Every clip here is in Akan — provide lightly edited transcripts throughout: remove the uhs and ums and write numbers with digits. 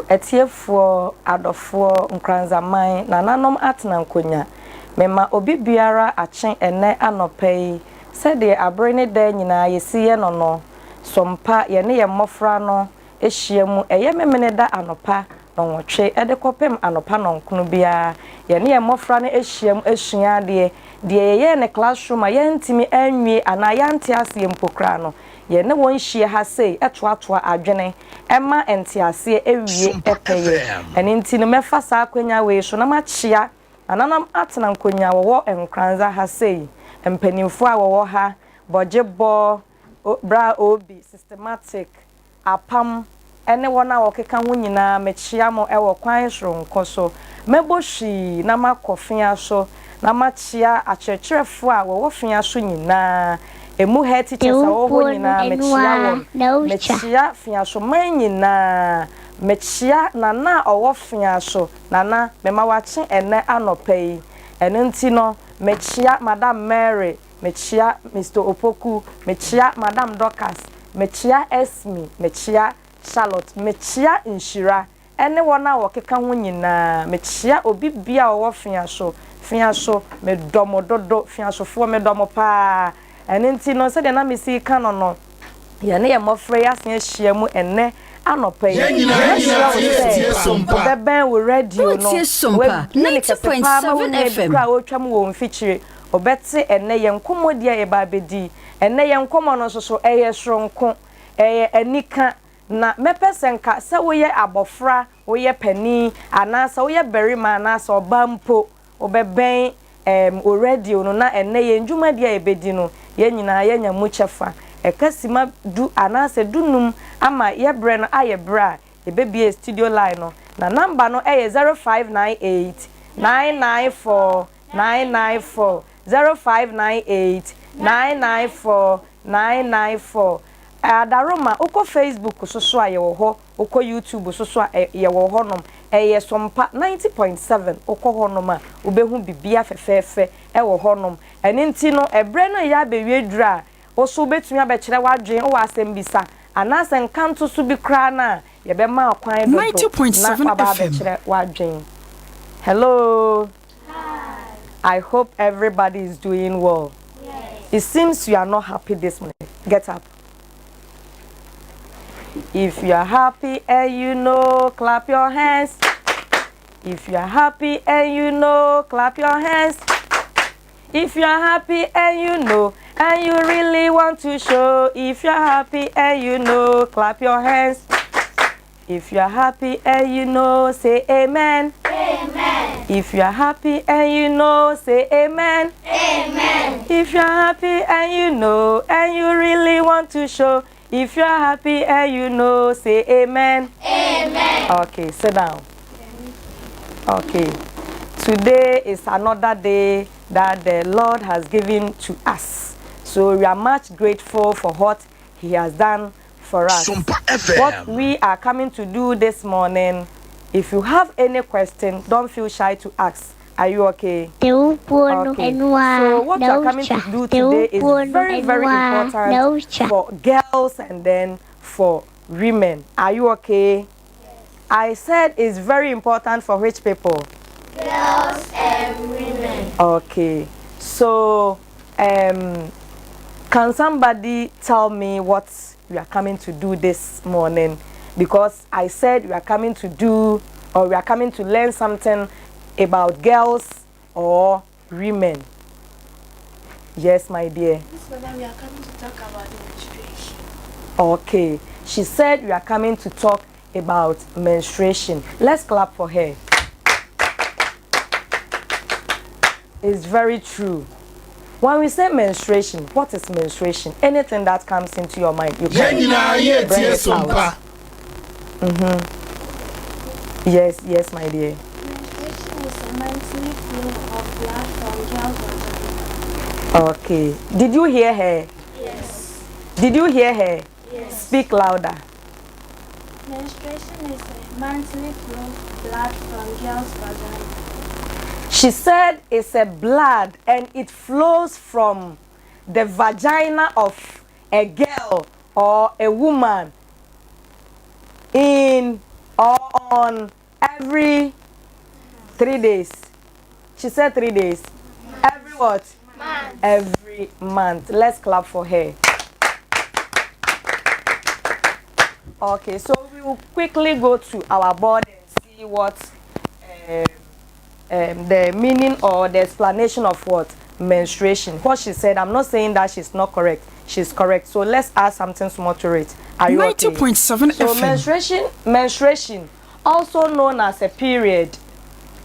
Atiefoɔ, adɔfoɔ, Nkoranzaman, nananom atena nkonya. Mema obi biara akye ɛnnɛ anɔpa yi sɛdeɛ abere ne daa nyinaa yɛsi yɛ no no. Sompa, yɛne yɛn mmɔfra no hyia mu, ɛyɛ Memeneda anɔpa nnɔnwɔtwe de kɔpem anɔpa nnɔnkono biara. Yɛne yɛn mmɔfra no hyia mu sua adeɛ. Deɛ yɛyɛɛ no classroom a yɛantumi anwie anaa yɛante aseɛ mpo koraa no, Yɛne wɔn hyia ha sei toatoa adwene ma nteaseɛ wie pɛyɛ. Ɛno nti no mɛfa saa akwanya wei so na makyea nananom atena nkonya wɔwɔ Nkoranza ha sei, mpaninfoɔ a wɔwɔ ha, Bɔgyebɔ, Bra Obi, Systematic, Apam ne wɔn a wɔkeka ho nyinaa, mekyea mo wɔ kwan soronko so. Mɛbɔ hwii na makɔ fea so na makyea akyerɛkyerɛfoɔ a wɔwɔ fea so nyinaa, ɛmu head teachers a wɔwɔ hɔ nyinaa, mekyea wɔn. Mekyea feaso man nyinaa. Mekyea Nana a ɔwɔ fea so. Nana, mema wakye ɛnnɛ anɔpa yi. Ɛno nti no, mekyea Madam Mary. Mekyea Mister Opoku, mekyea Madam Dorcas, mekyea Esme, mekyea Charlotte, mekyea Nhyira ɛne wɔn a wɔkeka ho nyinaa, mekyea obi biara a ɔwɔ Feaso, Feaso, medɔ mo dodo, Feasofoɔ medɔ mo paa. Ɛno nti no sɛdeɛ na mesi reka no no, yɛne yɛn mmɔfra yi asan ahyia mu ɛnnɛ anɔpa yi. Yɛn nyinaa Mɛsrɛ wo tie sɛ Sompa. wobɛbɛn wo radio no, Woretie Sompa woabue no kɛse paa ma wo 90.7 nua bi FM. koraa a ɔretwam wɔ wo mfikyire. Wɔbɛte ɛnnɛ yɛn nkɔmmɔdi a yɛreba abɛdi. Ɛnnɛ yɛn nkɔmmɔ no nso so, ɛyɛ soronko, ɛyɛ anika, na mɛpɛ sɛ nka sɛ woyɛ abɔfra, woyɛ panin, anaasɛ woyɛ barima anaasɛ ɔbaa mpo, wobɛbɛn ɛɛm wo radio no na ɛnnɛ yɛn dwumadi a yɛbɛdi no, yɛn nyinaa yɛanya mu kyɛfa. Ɛka simma du anaasɛ dunum ama yɛn berɛ no ayɛ berɛ a yɛbɛbue studio line no, na number no yɛ 0598 994 994 0598 994 994 Adaroma, wokɔ Facebook so so a yɛwɔ hɔ, wokɔ YouTube so so a yɛwɔ hɔnom. Ɛyɛ Sompa 90.7, wokɔ hɔnom a wobɛhu biribiara fɛfɛɛfɛ wɔ hɔnom. Ɛno nti no, ɛberɛ no reyɛ abɛwie duru a, wo nso wobɛtumi abɛkyerɛ w'adwene, wowɔ asɛmbisa anaasɛ nkantoso bi koraa no a, yɛbɛma wo kwan dodo na 90.7 woaba FM. abɛkyerɛ w'adwene. Hello. I hope everybody is doing well. Yes. It seems you are not happy this morning. Get up. If you are happy and you know, clap your hands. If you are happy and you know, clap your hands. If you are happy and you know, and you really want to show, if you are happy and you know, clap your hands. If you are happy and you know, say amen. Amen. If you are happy and you know, say amen. Amen. If you are happy and you know, and you really want to show, if you are happy and you know, say amen. Amen. Okay, sit down. Okay. Today is another day that the Lord has given to us. So we are much grateful for what He has done for us. Sompa FM. What we are coming to do this morning, if you have any question, don't feel shy to ask. Are you okay? Okay. So what we are coming to do today is very, very important for girls and then for women. Are you okay? I said it's very important for which people? Girls and women. Okay. So, can somebody tell me what we are coming to do this morning? Because I said we are coming to do or we are coming to learn something about girls or women. Yes, my dear. This morning we are coming to talk about the menstruation. Okay. She said we are coming to talk about menstruation. Let's clap for her. It's very true. When we say menstruation, what is menstruation? Anything that comes into your mind, you Yɛn can nyinaa bring yɛtie it Sompa. out. Yes, my dear. Menstruation is a monthly flow of blood from girls' vagina. Okay. Did you hear her? Yes. Did you hear her? Yes. Speak louder. Menstruation is a monthly flow of blood from girls' vagina. She said it's a blood and it flows from the vagina of a girl or a woman in Or on every three days. She said three days. Every what? Month. Every month. Let's clap for her. Okay, so we will quickly go to our board and see what um, um, the meaning or the explanation of what menstruation. What she said, I'm not saying that she's not correct. She's correct. So let's add something small to it. Are you okay? 90.7 So FM. menstruation, menstruation, also known as a period.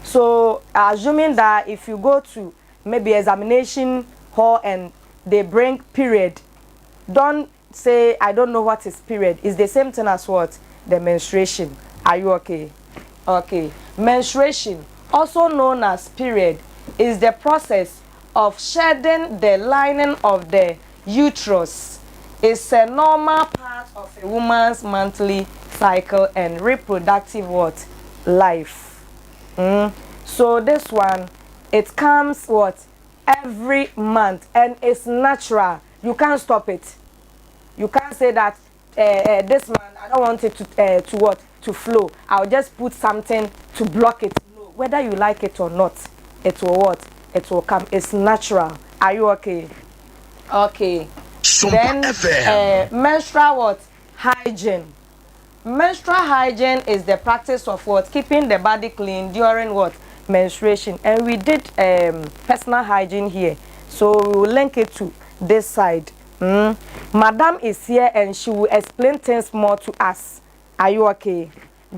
So assuming that if you go to maybe examination hall and they bring period, don't say I don't know what is period. It's the same thing as what the menstruation. Are you okay? Okay. Menstruation, also known as period, is the process of shedding the lining of the uterus. It's a normal part of a woman's monthly cycle and reproductive what life. So this one, it comes what every month and it's natural. You can't stop it. You can't say that this month I don't want it to to what to flow. I'll just put something to block it. No, whether you like it or not, it will what? It will come. It's natural. Are you okay? Okay. Sompa Then FM. menstrual what? Hygiene. Menstrual hygiene is the practice of what? Keeping the body clean during what? Menstruation. And we did personal hygiene here. So we will link it to this side. Madam is here and she will explain things more to us. Are you okay?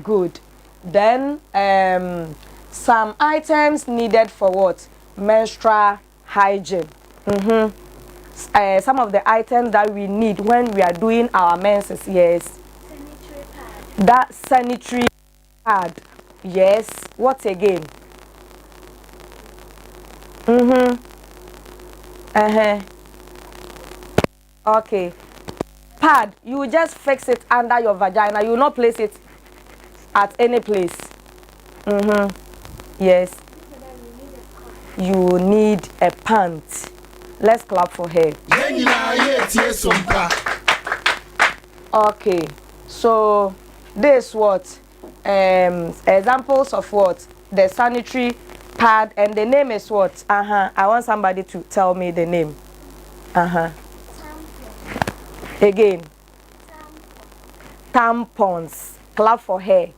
Good. Then some items needed for what? Menstrual hygiene. Some of the items that we need when we are doing our menses, yes. Sanitary pad. That sanitary pad, yes. What again? Okay. Pad, you just fix it under your vagina. You will not place it at any place. Yes. You need a pant. Let's clap for her. Yɛn nyinaa yɛretie Sompa. Okay. So this what? Examples of what? The sanitary pad, and the name is what? I want somebody to tell me the name. Again. Tampons. Clap for her.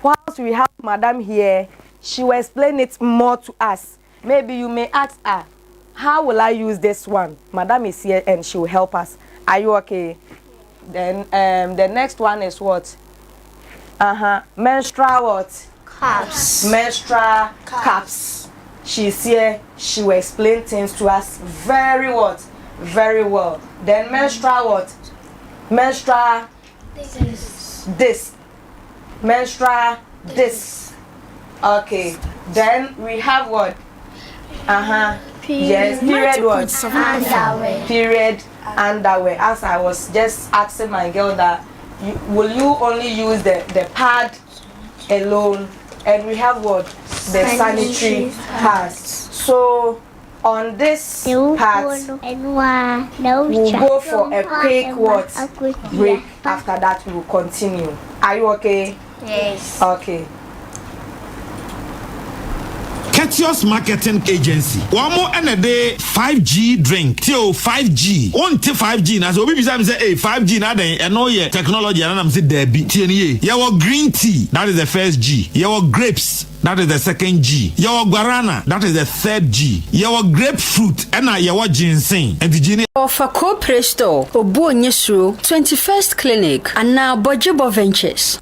Whilst we have Madam here, she will explain it more to us. Maybe you may ask her, how will I use this one? Madam is here and she will help us. Are you okay? Then the next one is what? Menstrual what? Cups. Menstrual cups. She's here. She will explain things to us very what? Very well. Then menstrual what? Menstrual Disc. disc. Menstrual disc. Okay. Then we have what? Yes, period what? 90.7 FM. Underwear. Period underwear. As I was just asking my girl that, will you only use the pad alone? And we have what? The sanitary pads. So on this part, we'll go for a quick what? Break. After that, we will continue. Are you okay? Yes. Okay. Ketios Marketing Agency. Wɔn mo ɛna de 5G drink. Tí o 5G. Wọ́n ti 5G na sɛ obi bisa mi sɛ ee 5G na adan ɛno yɛ technology ɛna nam sɛ dɛbi. Tie ni yie. Yɛwɔ green tea, that is the first G. Yɛwɔ grapes, that is the second G. Yɛwɔ guarana, that is the third G. Yɛwɔ grapefruit ɛna yɛwɔ ginseng. Nti G ni. Ɔfa Coopere Store, Obu Onyesuro, 21st Clinic, anaa Bɔgyebɔ Ventures.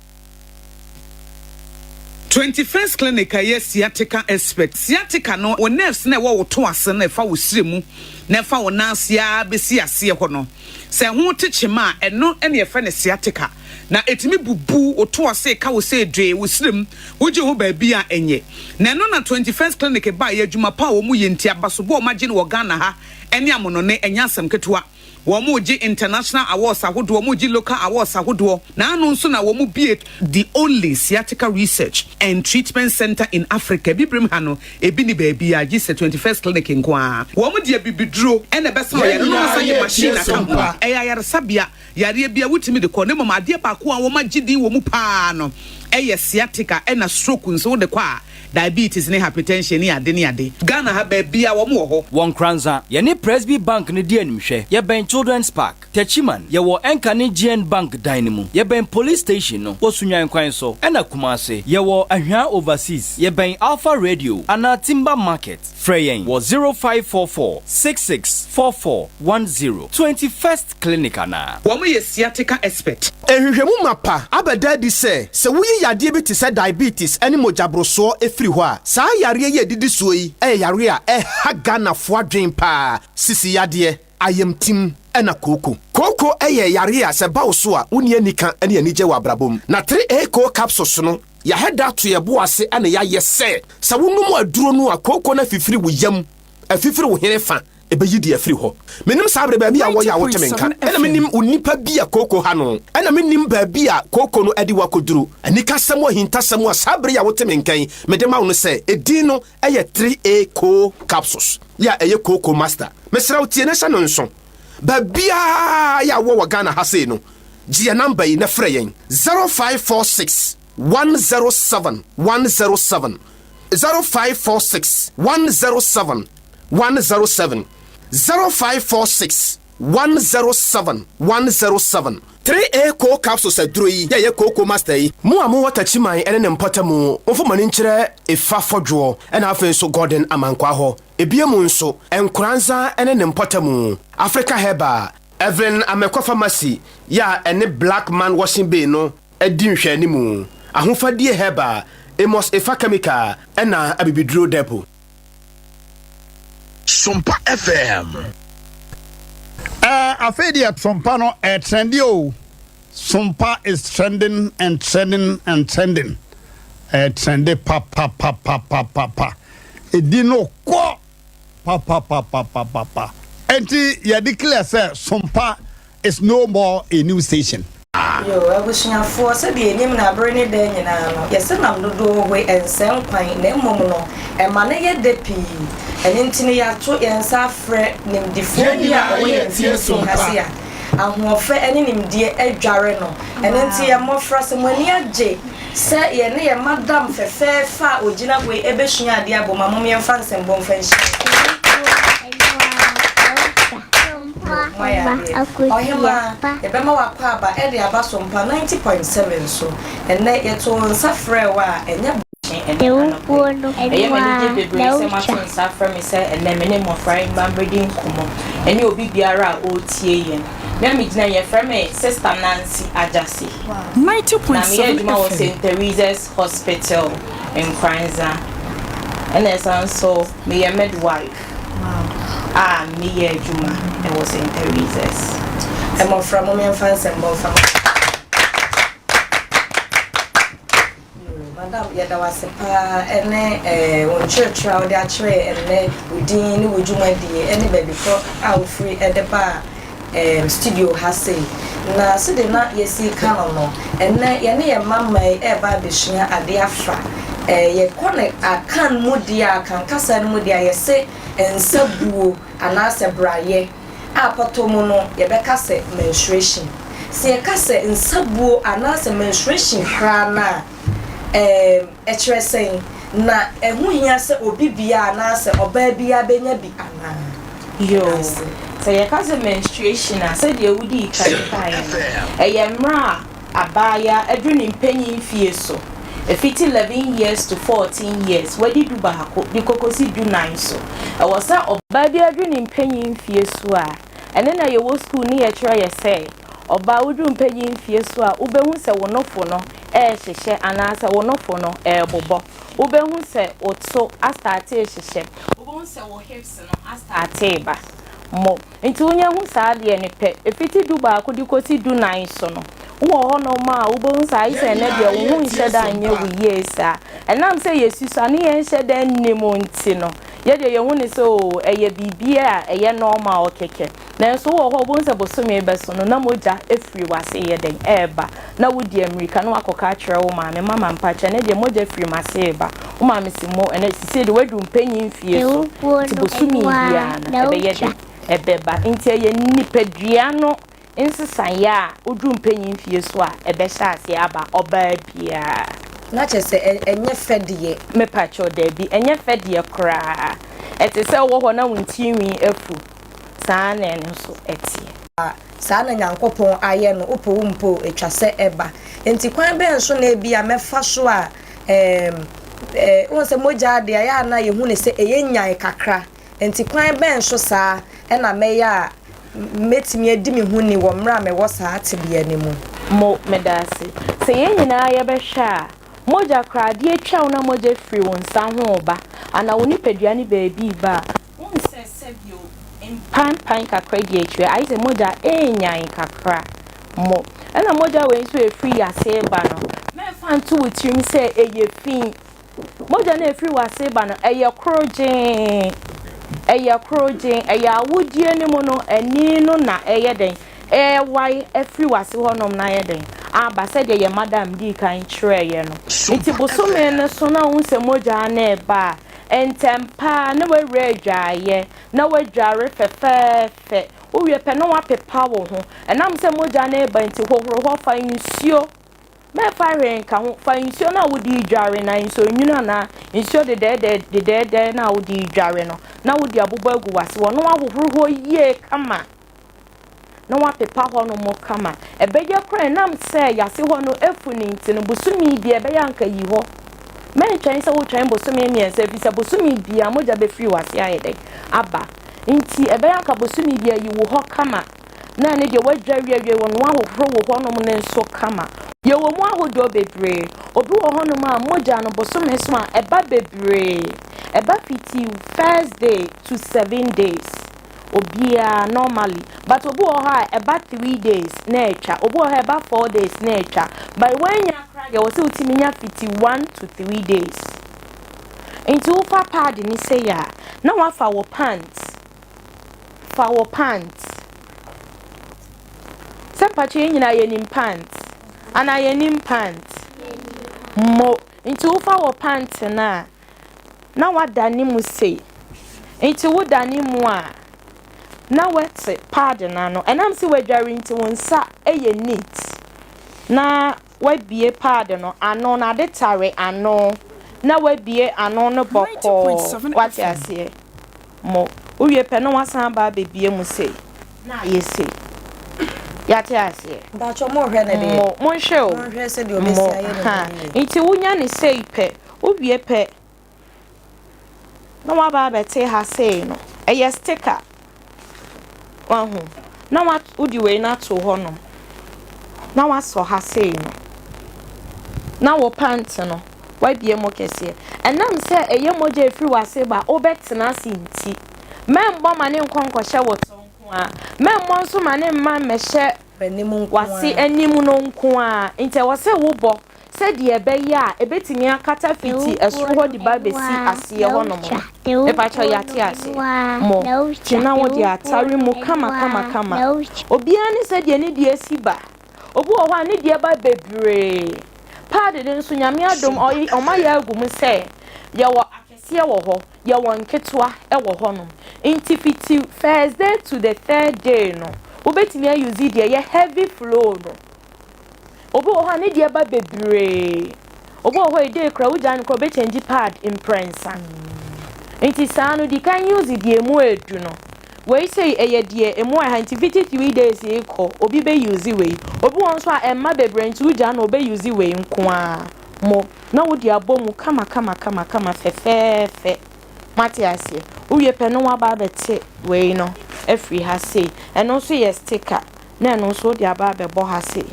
21st Clinic a ɛyɛ sciatica expert. Sciatica no, wo nerves na ɛwɔ wo to ase no, ɛfa wo sire mu na ɛfa wo nan ase ara bɛsi aseɛ hɔ no, sɛ ho te kyema a, ɛno ɛne yɛfrɛ no sciatica, na ɛtumi bubu wo to ase ka wo sɛ dwee wo sire mu, wogye ho baabi a ɛnyɛ. Na ɛno na 21st Clinic ba yɛ adwuma pa a wɔn yɛ nti abasobɔ a wɔn agye no wɔ Ghana ha ɛne amonɔne ɛnyɛ asɛm ketewa. Wɔregye international awards ahodoɔ, wɔregye local awards ahodoɔ. N'ano nso na wɔbue the only sciatica research and treatment centre in Africa. Abibirem ha no, ebi nni baabiara gye sɛ 21st Clinic nko ara. Wɔde abibiduro na ɛbɛsa Yɛn ɔyare no na nyinaa wɔasan de yɛretie machine aka ho. Sompa. Ɛyɛ ayaresabea, yareɛ biara wotumi de kɔ na mmom adeɛ baako a wɔagye din wɔ mu pa ara no yɛ sciatica ɛna stroke nso wode kɔ a diabetes ne hypertension ne ade ne ade. Ghana ha baabiara wɔn wɔ hɔ. Wɔ Nkoranza, yɛne Presby Bank no di animhwɛ. Yɛbɛn Children's Park, Techiman, yɛwɔ Ɛnka ne GN Bank dan no mu. Yɛbɛn Police Station no wɔ Sunyani kwan so, ɛna Kumasi, yɛwɔ Ahwea Overseas, yɛbɛn Alpha Radio anaa Timber Market. Frɛ yɛn wɔ 0544 66 44 10, 21st Clinic anaa. Wɔn yɛ sciatica expert. Nhwehwɛmu mapa abɛda adi sɛ, sɛ woyi yadeɛ bi te sɛ diabetes ne mogyaborosoɔ firi hɔ a, saa yareɛ yi a ɛdidi soɔ yi yɛ yareɛ a ɛha Ghanafoɔ adwene pa ara, sisi yadeɛ, ayamtim ɛna kooko. Kooko yɛ yareɛ a sɛ ɛba wo so a, wonni anika ne anigyeɛ wɔ abrabɔ mu. Na 3A Koo Capsules no, yɛahɛ da ato yɛn bo ase na yɛayɛ sɛ, sɛ wonom aduro no a, kooko no afifiri wo yam, afifiri wo hene fa, Ɛbɛyi deɛ afiri hɔ. Mennim saa berɛ baabi a wɔyɛ a wote me nka, ɛna mennim onipa bi a kooko ha no, ɛna mennim baabi a kooko no de wo akɔduru. Anikasɛm ahintasɛm a saa berɛ yi a wote me nka yi mede ma wo no sɛ, edin no yɛ 3A Koo Capsules, yɛ a ɛyɛ Kooko Master. Mesrɛ wo tie na hyɛ no nso. Baabiara yɛ a wowɔ wɔ Ghana ha sei no, gye yɛn number yi na frɛ yɛn, 0546 107 107, 0546 107 107 0546 107 107. 3A Coal Capsules aduro yi yɛ yɛ kooko master yi. Mo a mowɔ Takyiman ne ne mpɔtamu, momfa mo ani nkyerɛ Efa Fɔdwoɔ ɛna afei nso Gordon Amankwaa hɔ. Ebia mu nso, Nkoranza ne ne mpɔtamu, Africa Herbal, Evelyn Amekwa Pharmacy yɛ a ɛne Black Man Washing Bay no di nhwɛanimu, Ahofadie Herbal, Amos Efa Chemical ɛna Abibiduro Depot. Sompa FM. Eh, afei deɛ Sompa no ɛtrendi o. Sompa is trending and trending and trending. Ɛtrendi papapapapapa. Edi no kɔ papapapapapa. Enti yɛ declare sɛ Sompa is no more a new station. Yoo, abusuafoɔ, sɛdeɛ yɛnim no abere ne daa nyinaa no, yɛse nam dodoɔ hoe ɛnsɛe nkwan, na mmom no, ɛma no yɛ dɛ pii. Ɛno nti no, yɛato yɛn nsa afrɛ nimdefoɔ bi a ɔwɔ yɛn mfimfini ha sei a, ahoɔfɛ ne nimdeɛ adware no. Ɛno nti yɛn mmɔfra, sɛ mo ani agye sɛ yɛne yɛn madam fɛfɛɛfɛ a ɔgyina hɔ yi bɛsua adeɛ abom a, mom yɛmfa nsɛmbɔ mfa nhyia. Moayɛ adeɛ. Ɔhemaa, yɛbɛma w'akwaaba de aba so mpa 90.7 so. Ɛnnɛ, yɛtoo nsa frɛɛ wo a, ɛnyɛ bɔne. Ɛnnɛ anɔpa yi, ɛyɛ me anigye bebree sɛ moato nsa afrɛ me sɛ ɛnnɛ me ne mmɔfra yi mma mmɛdi nkɔmmɔ ɛne obi biara a ɔretie yɛn. Me a megyina yi, yɛfrɛ me Sista Nancy Agyasi, na meyɛ adwuma wɔ St. Theresa's Hospital, Nkoranza, ɛna ɛsan nso meyɛ midwife. a meyɛ adwuma wɔ St. Theresa's. Mmɔfra, mom yɛmfa nsɛmbɔ mfa ma. Madam, yɛda wo ase paa ɛne eh, wo nkyerɛkyerɛ a wode akyerɛ yɛn ɛnnɛ, wo din ne wo dwumadie ɛne baabi korɔ a wofiri ɛde baa eh, studio ha sei. Na sɛdeɛ na yɛsi ka no no, ɛnnɛ yɛne yɛn mma mma yi ɛreba abɛsua adeɛ afa eh, yɛkɔ no Akan mu deɛ a, Akan kasa no mu deɛ a, yɛse nsa buo anaasɛ brayɛ a pɔtɔ mu no yɛbɛka sɛ menstruation. Sɛ yɛka sɛ nsa buo anaasɛ menstruation koraa no a, eh, ɛkyerɛ sɛn? Na ɛho hia sɛ obi biara anaasɛ ɔbaa biara bɛnya bi anaa? Yoo, sɛ yɛka sɛ menstruation a, sɛdeɛ wodii kan kaeɛ no, ɛyɛ mmerɛ a abaayewa aduru ne mpanyin mfie so, ɛfiti 11 years to 14 years, wadi dubaako de kɔkɔsi dunan so. Ɛwɔ sɛ ɔbaa bi aduru ne mpanyin mfie so a, ɛno na yɛwɔ sukuu ne yɛkyerɛ yɛ sɛ, ɔbaa woduru mpanyin mfie so a, wobɛhu sɛ wo nofo no rehyehyɛ anaasɛ wo nofo no rebobɔ. Wobɛhu sɛ wo to astate rehyehyɛ. Wobɛhu sɛ wo hips no astate reba. Mo. Nti wonya hu saa adeɛ no pɛ, ɛfiti dubaako de kɔsi dunan so no, wowɔ hɔnom a wobɛhu sɛ ayɛ sɛ ɛnnɛ deɛ wo ho nhyɛ da nyɛ wo yie saa. Ɛnam sɛ yɛsusua ne yɛnhyɛ da nnim nti no, yɛdeɛ yɛhu no sɛ oo ɛyɛ biribi a ɛyɛ normal kɛkɛ. Nanso wowɔ hɔ a, wobɛhu sɛ bosome rebɛso no, na mogya firi w'ase reyɛ dɛn? Ɛreba. Na wodi ammirika na woakɔka akyerɛ wo maame, Mama, mpakyɛ, ɛnnɛ deɛ mogya firi m'ase reba. Wo maame se, Mo, ɛnnɛ, seesei deɛ woadu mpanyin mfeɛ so, nti bosome biara no, ɛbɛyɛ dɛn? Ɛbɛba. Nti ɛyɛ nipadua no Nsesaeɛ a woduru mpanyin mfie so a ɛbɛhyɛ aseɛ aba ɔbaa biara. Na kyerɛ sɛ ɛnyɛ fɛ deɛ. Mepakyɛw dabi, ɛnyɛ fɛ deɛ koraa. Ɛte sɛ wowɔ hɔ na wo tirinwi afu, saa ara na ɛno nso ɛteɛ. Saa na Nyankopɔn ayɛ no, wopɛ wo mpo o, ɛtwa sɛ ɛba. Enti kwan bɛn so na ebia mɛfa so a ɛɛm, ɛɛ, wohu sɛ mogya deɛ ɛyɛ a na yɛhu no sɛ ɛyɛ nyan kakra. Enti kwan bɛn so saa na mɛyɛ a mɛtumi adi me ho ni wɔ mmerɛ a mewɔ saa tebea no mu? Mo, meda ase. Sɛ yɛn nyinaa yɛbɛhwɛ a, mogya koraa, adeɛ twa wo na mogya firi wo nsa ho reba anaa wo nipadua no baabi reba a, wohu sɛ sɛbio mpanpan kakra di akyire, ayɛ sɛ mogya renyan kakra. Mo, ɛna mogya wei nso a ɛfiri yɛn ase reba no, mɛmfa nto wo tirim sɛ ɛyɛ fi. Mogya no a ɛfiri w'ase reba no, ɛyɛ korogyenn. Ɛyɛ korogyenn. Ɛyɛ awodie no mu no, ani no na ɛyɛ dɛn? Ɛrewae afiri w'ase hɔnom na ayɛ dɛn? Aba sɛdeɛ yɛn madam dii kan kyerɛeɛ no. Nti bosome no so na wohu sɛ mogya no reba a, ntɛm pa ara na woawura adwaeɛ na woadware fɛfɛɛfɛ. Wowie pɛ na woapepa wo ho. Ɛnam sɛ mogya no reba nti, hohoro hɔ, fa nsuo. Mɛmfa hwee nka ho. Fa nsuo no a wode redware no, nsuonwunu anaa nsuo dedɛɛdɛɛ dedɛɛdɛɛ no a wode redware no, na wode abobɔ agu w'ase hɔ, na woahohoro hɔ yie kama, na woapepa hɔnom kama. Ɛbɛyɛ koraa ɛnam sɛ yɛase hɔ no afu no nti no, bosome biara ɛbɛyɛ a anka yi hɔ. Mɛntwɛn sɛ wotwɛn bosome mmiɛnsa, ɛfiri sɛ bosome biara mogya bɛfiri w'ase ayɛ dɛn? Aba. Nti ɛbɛyɛ anka bosome biara yi wo hɔ kama. Na ɛno deɛ woadware awie wo no woahohoro wo hɔnom no nso kama. Yɛwɔ mu ahodoɔ bebree. Obi wɔ hɔnom a mogya no bosome so a ɛba bebree. Ɛba fiti first day to seven days. Obiara normally. But obi wɔ hɔ a ɛba 3 days na atwa. Obi wɔ hɔ a ɛba 4 days na atwa. But woanya koraa deɛ wɔ sɛ wotumi nya fiti 1 to 3 days. Nti wofa pad ne sei a na wafa wo pants. Fa wo pants. Sɛ mpakyɛ yɛn nyinaa yɛnim pants anaa yɛnim pants? Mo. Nti wofa wo pants no a na wadane mu sei. Nti wodane mu a na wate pad no ano. Ɛnam sɛ wadware nti wo nsa yɛ neat na wabue pad no ano no ade tare ano na wabue ano no bɔkɔɔ. Wate aseɛ? Mo. Wowie pɛ na wasan aba abɛbue mu sei na ayɛ sei. Yɛate aseɛ? Mpakyɛ monhwɛ ne deɛ. Mo. Monhwɛ o. Monhwɛ sɛdeɛ ɔbɛsi Mo. ayɛ ne Ha. ho yie. Nti wonya ne sei pɛ, wowie pɛ na waba abɛte ha sei no. Ɛyɛ sticker. Wahu? Na wa wode wei no ato hɔnom. Na wasɔ ha sei no. Na wo pant no, wabue mu kɛseɛ. Ɛnam sɛ ɛyɛ mogya a ɛfiri w'ase ba a wobɛtena ase nti, mɛmbɔ ma ne nkɔ nkɔhyɛ wo to nko ara. Mɛmmɔ nso ma ne mma mmɛhyɛ w'ase anim no nko ara. Nti ɛwɔ sɛ wobɔ sɛdeɛ ɛbɛyɛ a ɛbɛtumi akata fiti ɛsoro hɔ de ba abɛsi aseɛ hɔnom no. Mepakyɛw yɛate aseɛ? Mo. Nti na wode atare mu kama kama kama. Obiara ne sɛdeɛ ne deɛ si ba. Obi wɔ hɔ a ne deɛ ba bebree. Paadi no nso Nyame adom ɔy ɔma yɛ agu mu sɛ yɛwɔ akɛseɛ wɔ hɔ, yɛwɔ nketewa wɔ hɔnom. Nti fiti first day to the third day no, wobɛtumi a use deɛ ɛyɛ heavy flow no. Obi wɔ hɔ a ne deɛ ba bebree. Obi wɔ hɔ a day koraa wogyaa no koraa ɔbɛkyɛngye pad mprɛnsa. Nti saa no di kan use deɛ emu edu no. Wei sei ɛyɛ deɛ emu ɛha nti fiti 3 days rekɔ obi bɛ use wei. Obi wɔ nso a ɛmma bebree nti wogyaa no ɔbɛ use wei nko ara. Mo na wode abɔ mu kama kama kama kama fɛfɛɛfɛ. Moate aseɛ? Wowie pɛ na woaba abɛte wei no afiri ha sei. Ɛno nso yɛ sticker na ɛno nso wode aba abɛbɔ ha sei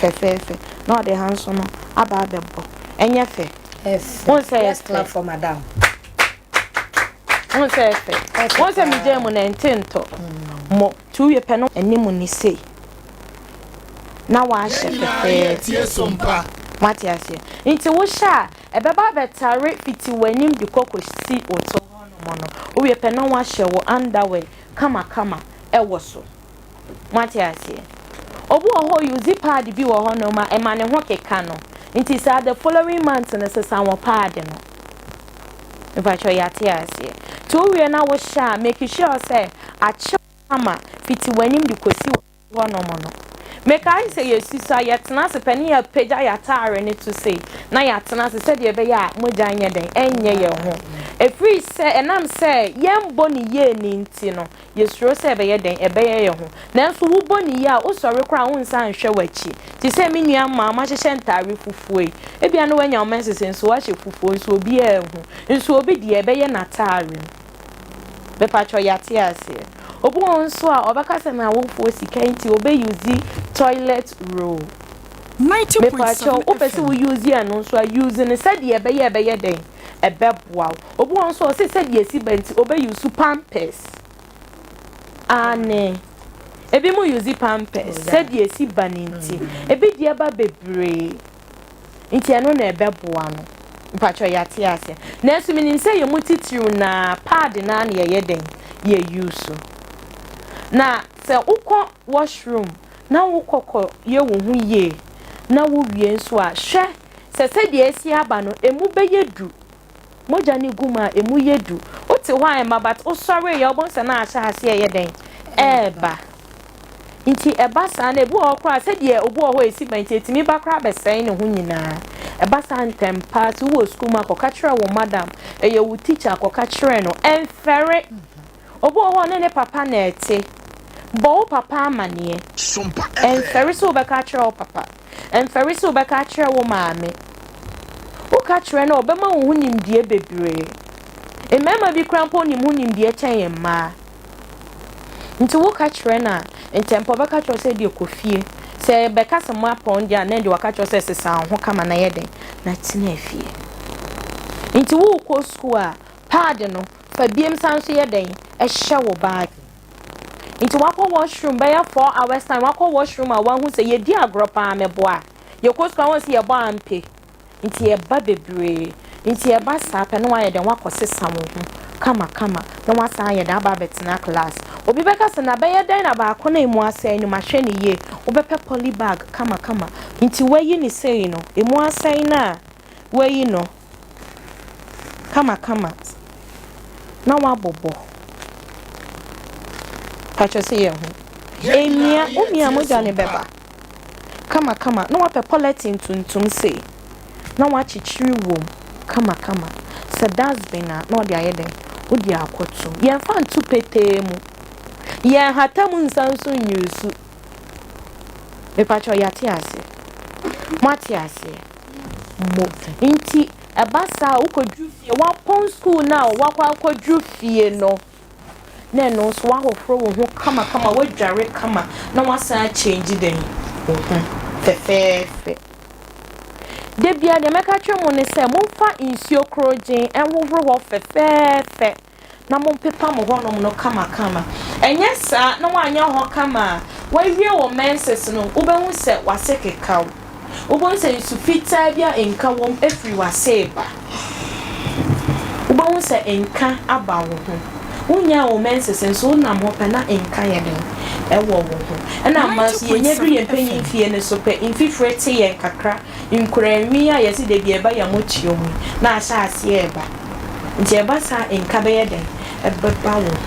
fɛfɛɛfɛ na ɔde ha nso no aba abɛbɔ. Ɛnyɛ fɛ? Wohu sɛ ɛyɛ Let's clap fɛ? for madam. Wohu sɛ ɛyɛ fɛ? Wohu sɛ megyaa mu na ɛnte ntɔ. Mo nti wowie pɛ na anim ni sei na wahyɛ fɛfɛɛfɛ. Moate aseɛ? Nti wohyɛ a ɛbɛba abɛtare fiti w'anim de kɔ kɔsi wo to hɔnom no. Wowie pɛ na wahyɛ wo underwear kamakama. wɔ so. Moate aseɛ? Obi wɔ hɔ use pad bi wɔ hɔnom a ɛma ne ho keka no. Nti saa the following month no sesa wɔ pad no. Mepakyɛw yɛate aseɛ. Nti wowie na wohyɛ a make sure sɛ akyew kama fiti w'anim de kɔsi hɔnom no. Mekae sɛ yɛsusua, yɛtena ase pɛ ne yɛapagya yɛn atare no to sei na yɛatena ase sɛdeɛ ɛbɛyɛ a mogya nyɛ dɛn ɛnyɛ yɛn ho. Ɛfiri sɛ ɛnam sɛ yɛmbɔ no yie no nti no, yɛsuro sɛ ɛbɛyɛ dɛn ɛbɛyɛ yɛn ho. Nanso wobɔ no yie a, wosɔre koraa a wonsan nhwɛ w'akyi. Te sɛ me nua mmaa, moahyehyɛ ntaare fufuo yi. Ebia na woanya wo menses nso woahyɛ fufuo nso obiara anhu. Nso obi deɛ ɛbɛyɛ n'ataare mu. Mepakyɛw yɛate aseɛ. Obi wɔ hɔ nso a ɔbɛka sɛ n'awofoɔ sika nti ɔbɛ use toilet roll. Mepakyɛw wopɛ sɛ wo use ɛno nso a use no sɛdeɛ ɛbɛyɛ ɛbɛyɛ dɛn ɛbɛboa wo. Obi wɔ hɔ nso a ɔse sɛdeɛ ɛsi ba nti ɔbɛ use pampers. Aane. Ebi mo use pampers sɛdeɛ ɛsi ba no nti. Ebi deɛ ba bebree. Nti ɛno na ɛbɛboa no. Mpakyɛw yɛate aseɛ. Nanso menim sɛ yɛn mu titiriw no ara pad no ara na yɛyɛ dɛn? Yɛ use. Na sɛ wokɔ washroom na wokɔ kɔ yɛ wo ho yie na wo wie nso a, hwɛ sɛ sɛdeɛ asi aba no ɛmu bɛyɛ du. Mogya no gu mu a ɛmu yɛ du. Wote hɔ a ɛmma but wosɔreeɛ a wobɛhu sɛ na ahyɛ aseɛ ɛyɛ dɛn? Ɛreba. Nti ɛba saa no ebi wɔ hɔ koraa sɛdeɛ obi wɔ hɔ a ɛsi ba nti ɛtumi ba koraa bɛsɛe ne ho nyinaa. Ɛba saa ntɛm paa sɛ wowɔ sukuu mu a kɔka kyerɛ wo madam, ɛyɛ wo teacher a kɔka kyerɛ no. Ɛmfɛre. Obi wɔ hɔ a ɔne ne papa na ɛte. Bɔ wo papa amaneɛ. Ɛmfɛre sɛ wobɛka akyerɛ wo papa. Ɛmfɛre sɛ wobɛka akyerɛ wo maame. Woka kyerɛ no a, ɔbɛma wo ho nimdeɛ bebree. Mmarima bi koraa mpo nim ho nimdeɛ kyɛn mmaa. Nti woka kyerɛ no a, ntɛmpa ɔbɛka kyerɛ wo sɛ deɛ kɔ fie. Sɛ ɛbɛka sɛ moapɔn deɛ a, na ɛnde waka kyerɛ wo sɛ sesa wo ho kama na yɛ dɛn? Na tena fie. Nti worekɔ sukuu a, paadi no, fa biem san nso yɛ dɛn? Hyɛ wo baage. Nti wakɔ washroom bɛyɛ 4 hours time, wakɔ washroom a wahu sɛ yɛdi agorɔ paa meboa. Yɛkɔ sukuu a wahu sɛ yɛbɔ ampe. Nti ɛba bebree. Nti ɛba saa pɛ na wayɛ dɛn wakɔ sesa wo ho kamakama na wasan ayɛ dɛn aba abɛtena class. Obi bɛka sɛ na bɛyɛ dɛn na baako na emu asɛe no mahwɛ no yie. Wobɛpɛ poly bag kamakama. Nti wayi ne sei no, emu asɛe no a wayi no kamakama na wabobɔ. Pakyɛ sɛ yɛ ho. Emia, womia mogya ne bɛba kamakama na wapɛ polythene tuntum sei na wakyekyere wom kamakama. Sɛ dustbin a na ɔde ayɛ dɛn? Wode akɔto. Yɛmfa nto petee mu. Yɛn hata mu nsa nso nyusu. Mepakyɛw yɛate aseɛ. Moate aseɛ. Mo. Nti ɛba saa a wokɔduru fie, wapɔn school no a wakɔ akɔduru fie no, na ɛno nso wahohoro wo ho kamakama, wadware kama na wasan akyɛngyi dɛn wo ho fɛfɛɛfɛ. Da biara deɛ mɛka kyerɛ mo ne sɛ momfa nsuo korogyen nhohoro hɔ fɛfɛɛfɛ na mompepa mo hɔnom no kamakama. Ɛnyɛ saa na woanyɛ hɔ kama a, wawie wo menses no, wobɛhu sɛ w'ase keka wo. Wobɛhu sɛ nsu fitaa bi a nka wom afiri w'ase reba. Wobɛhu sɛ nka aba wo ho. Wonyaa wo menses nso wonam hɔ pɛ na nka yɛ den ɛwɔ wo ho. Ɛna mmaa nso yɛnya duru yɛn mpanyin fie no so pɛ, mfifire te yɛn kakra. Nkoranwi a yɛse da bi ɛba yɛn motuo mu yi, na ahyɛ aseɛ reba. Nti ɛba saa a nka bɛyɛ dɛn? Ɛbɛba wo ho.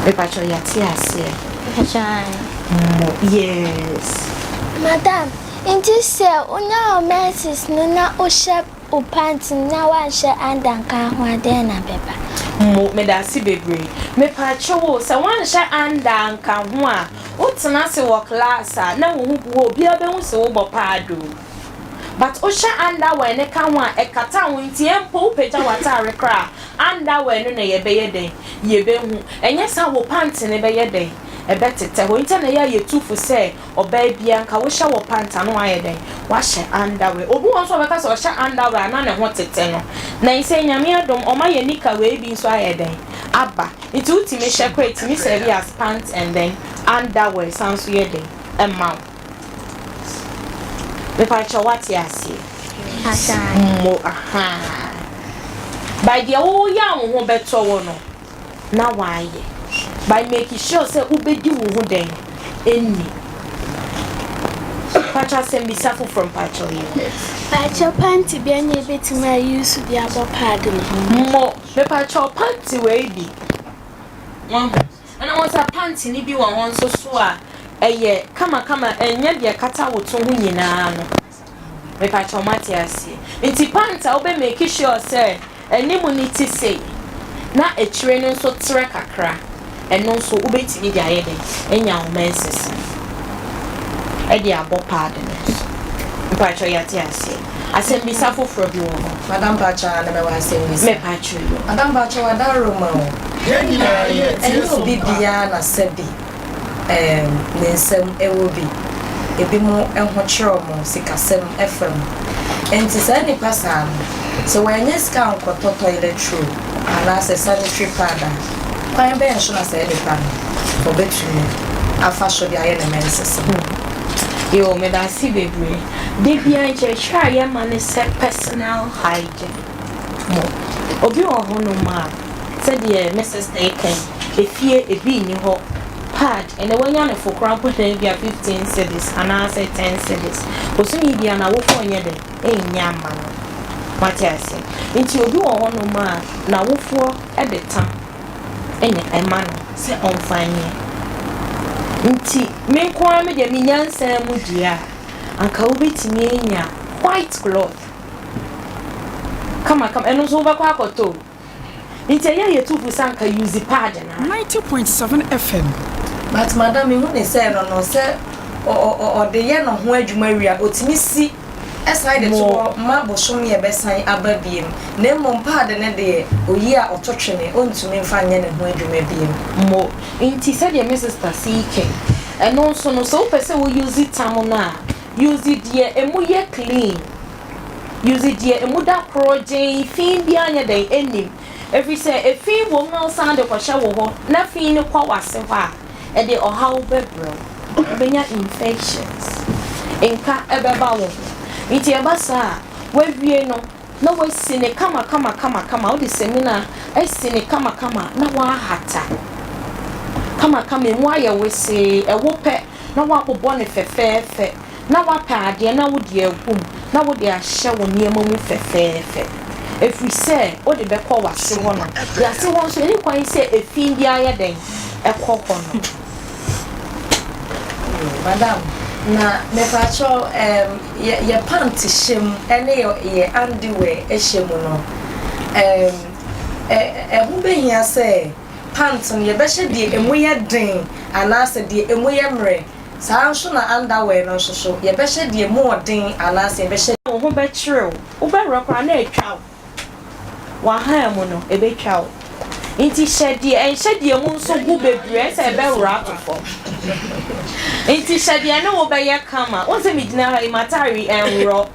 Mepakyɛw yɛate aseɛ? Mo, yes. Madam, nti sɛ wonya wo menses no na wohyɛ wo pant no na woanhyɛ under nka ho a dɛn na bɛba? Mo, medase bebree. Mepakyɛw o, sɛ woanhyɛ under anka ho a, wotena ase wɔ class a na wo ho gu hɔ obiara bɛhu sɛ wobɔ pad o. But wohyɛ underwear no ka ho a ɛkata ho nti mpo wopagya w'ataare koraa a underwear no na yɛbɛyɛ dɛn? Yɛbɛhu. Ɛnyɛ saa wo pant no bɛyɛ dɛn? Ɛbɛtetɛ hɔ. Nti na ɛyɛ a yɛtu fo sɛ ɔbaa biara nka wohyɛ wo pant a na wayɛ dɛn? Wahyɛ underwear. Obi wɔ hɔ nso a ɔbɛka sɛ ɔhyɛ underwear a na ne ho tete no. Na nsɛ Nyame adom ɔma yɛ nika wei bi nso ayɛ dɛn? Aba. Nti wotumi hyɛ koraa ɛtumi serve as pant and then underwear san nso yɛ dɛn? Ɛma wo. Mepakyɛw wate aseɛ? Mo ahaa. By deɛ woyɛ a wo ho bɛtɔ wo no na wayɛ. By make sure sɛ wobɛdi wo ho dɛn ɛnni. Mpakyɛw asɛmbisa foforɔ mpakyɛw yɛ. Pakyɛw panty bɛn na yɛbɛtumi a use de abɔ pad no? Mo, mepakyɛw panty wei bi. Wahu? Ɛna wɔn sɛ panty no bi wɔ hɔ nso so a ɛyɛ kamakama ɛnyɛ deɛ ɛkata wo to ho nyinaa no. Mepakyɛw moate aseɛ? Nti pant a wobɛ make sure sɛ anim no te sei na akyire no nso trɛ kakra, ɛno nso wobɛtumi de ayɛ dɛn? Anya wo menses no de abɔ pad no nso. Mpakyɛw yɛate aseɛ? Asɛmbisa foforɔ bi wɔ hɔ? Madam mpakyɛw ana mɛwɔ asɛmbisa. Mepakyɛw yo. Madam mpakyɛw adaroma o. Ɛnyɛ obi biara na sɛbi Ɛɛm, ne nsam wɔ bi. Ebinom ho kyere wɔn sikasɛm fa mu. Enti saa nnipa saa no, sɛ wɔannya sika ankɔtɔ toilet roll anaasɛ sanitary pad a, kwan bɛn so na saa nipa no ɔbɛtumi afa so de ayɛ ne menses no? Yoo, medase bebree. Da biara nkyerɛkyerɛ a yɛma ne sɛ personal hygiene. Mo, obi wɔ hɔnom a, Sɛdeɛ me sister yi ka yi, efie ebi nni hɔ, pad, ɛnɛ wanya no fo koraa mpo na ebia 15 cedis anaasɛ 10 cedis. Bosome biara n'awofoɔ nyɛ dɛn? Nnya mma no. Moate aseɛ? Nti obi wɔ hɔnom a, n'awofoɔ de tam na ɛma no sɛ ɔmfa nyɛ. Nti me nko ara me deɛ me nyansa mu deɛ a, anka wobɛtumi anya white cloth kamakama, ɛno nso wobɛkɔ akɔtɔ o. Nti ɛyɛ a yɛtu fo sɛ anka use pad no a. 90.7 FM. But madam mehu ne sɛ no no sɛ ɔde yɛ ne ho adwuma wie a ɔtumi si san de to hɔ ma bosome a ɛbɛsan aba biem na mmom pad no deɛ ɔyi a ɔto twene ɔntumi mfa nyɛ ne ho adwuma biem. Mo. Nti sɛdeɛ me sister sii kɛn ɛno nso no sɛ wopɛ sɛ wo use tam no a use deɛ ɛmu yɛ clean. Use deɛ emu da korɔgyenn, fi biara nyɛ dɛn nnim. Ɛfiri sɛ efi wom na wosan de kɔhyɛ wo hɔ na fi no kɔ w'ase hɔ a, ɛde ɔhaw bɛbrɛ wo. Wobɛnya infections. Nka ɛbɛba wo ho. Nti ɛba saa a, woawie no na woasi no kamakamakamakama, wode samina asi no kamakama na woahata kamakama, emu ayɛ wesee, ɛwo pɛ na woabobɔ no fɛfɛɛfɛ. na woapɛ adeɛ na wode agu mu, na wode ahyɛ wo nneɛma mu fɛfɛɛfɛ, ɛfiri sɛ wode bɛkɔ w'ase hɔ nom. W'ase hɔ nso, ɛnni kwan sɛ efi biara yɛ dɛn? Ɛkɔ hɔ nom. Madam, na mepakyɛw ɛɛm yɛ yɛ pant hyɛ mu ɛne yɛ yɛ underwear hyɛ mu no ɛɛm ɛ ɛho bɛhia sɛ pant no yɛbɛhyɛ deɛ ɛmu yɛ den anaasɛ deɛ ɛmu yɛ mmerɛ? Saa ara nso na underwear no nso so, yɛbɛhyɛ deɛ emu ɔden anaasɛ yɛbɛhyɛ. Wo ho bɛkyere wo, wobɛwerɛ koraa na atwa wo, w'ahan mu no ɛbɛtwa wo. Nti hyɛ deɛ, ɛnhyɛ deɛ emu nso gu bebree ɛsɛ ɛbɛwerɛ ato fam. Nti hyɛ deɛ ɛne wo bɛyɛ kama. Wohu sɛ megyina ha yi m'ataare yi ɛnworɔ.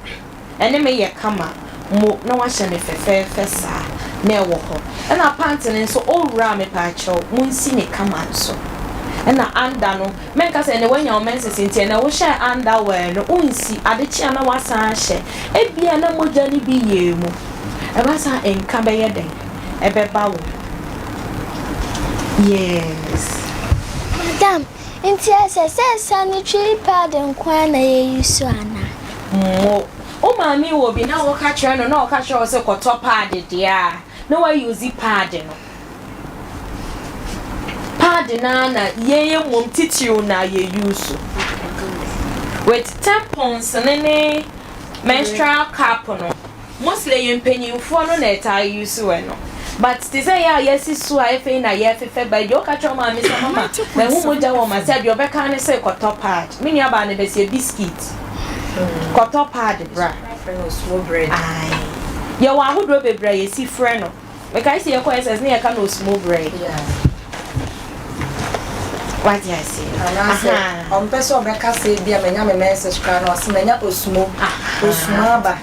Ɛne me yɛ kama mo na wahyɛ me fɛfɛɛfɛ saa na ɛwɔ hɔ ɛna pant no nso owura mepaakyɛw monsi me kama nso ɛna under no mɛnka sɛ ɛnɛ wanya wo menses nti ɛnɛ wohyɛɛ under wear no wonsi ade kye a na wasan ahyɛ ebia na mogya no bi yɛɛ mu ɛba saa nka bɛyɛ dɛn ɛbɛba wo yes. Madam, nti ɛsɛ sɛ sanitary pad nko ara na yɛ use anaa? Mo. Wo maame wɔ bi na woka kyerɛ no na ɔka kyerɛ wo sɛ kɔtɔ pad deɛ a, na wa use pad no. Pad no ara na yɛn mmom titiriw na yɛ use. With tampons no ne menstrual cup no. Mostly ɛyɛ mpanyinfoɔ no na ɛtaa use ɛno but te sɛ yɛ a yɛasi so a ɛfei na yɛfefɛ ba yi deɛ woka kyerɛ wo maame sɛ mama mahu mogya wɔ m'ase a deɛ ɔbɛka ne sɛ kɔtɔ pad me nua baa no bɛseɛ biscuit kɔtɔ pad bra ae yɛwɔ ahodoɔ bebree a yɛsi frɛ no. Mekae sɛ yɛkɔ SS ne yɛka no osmo brɛ. Wate aseɛ. Anaasɛ ɔmpɛ sɛ ɔbɛka sɛ ebia manya me menses koraa no ɔse manya osmo. Osmo aba.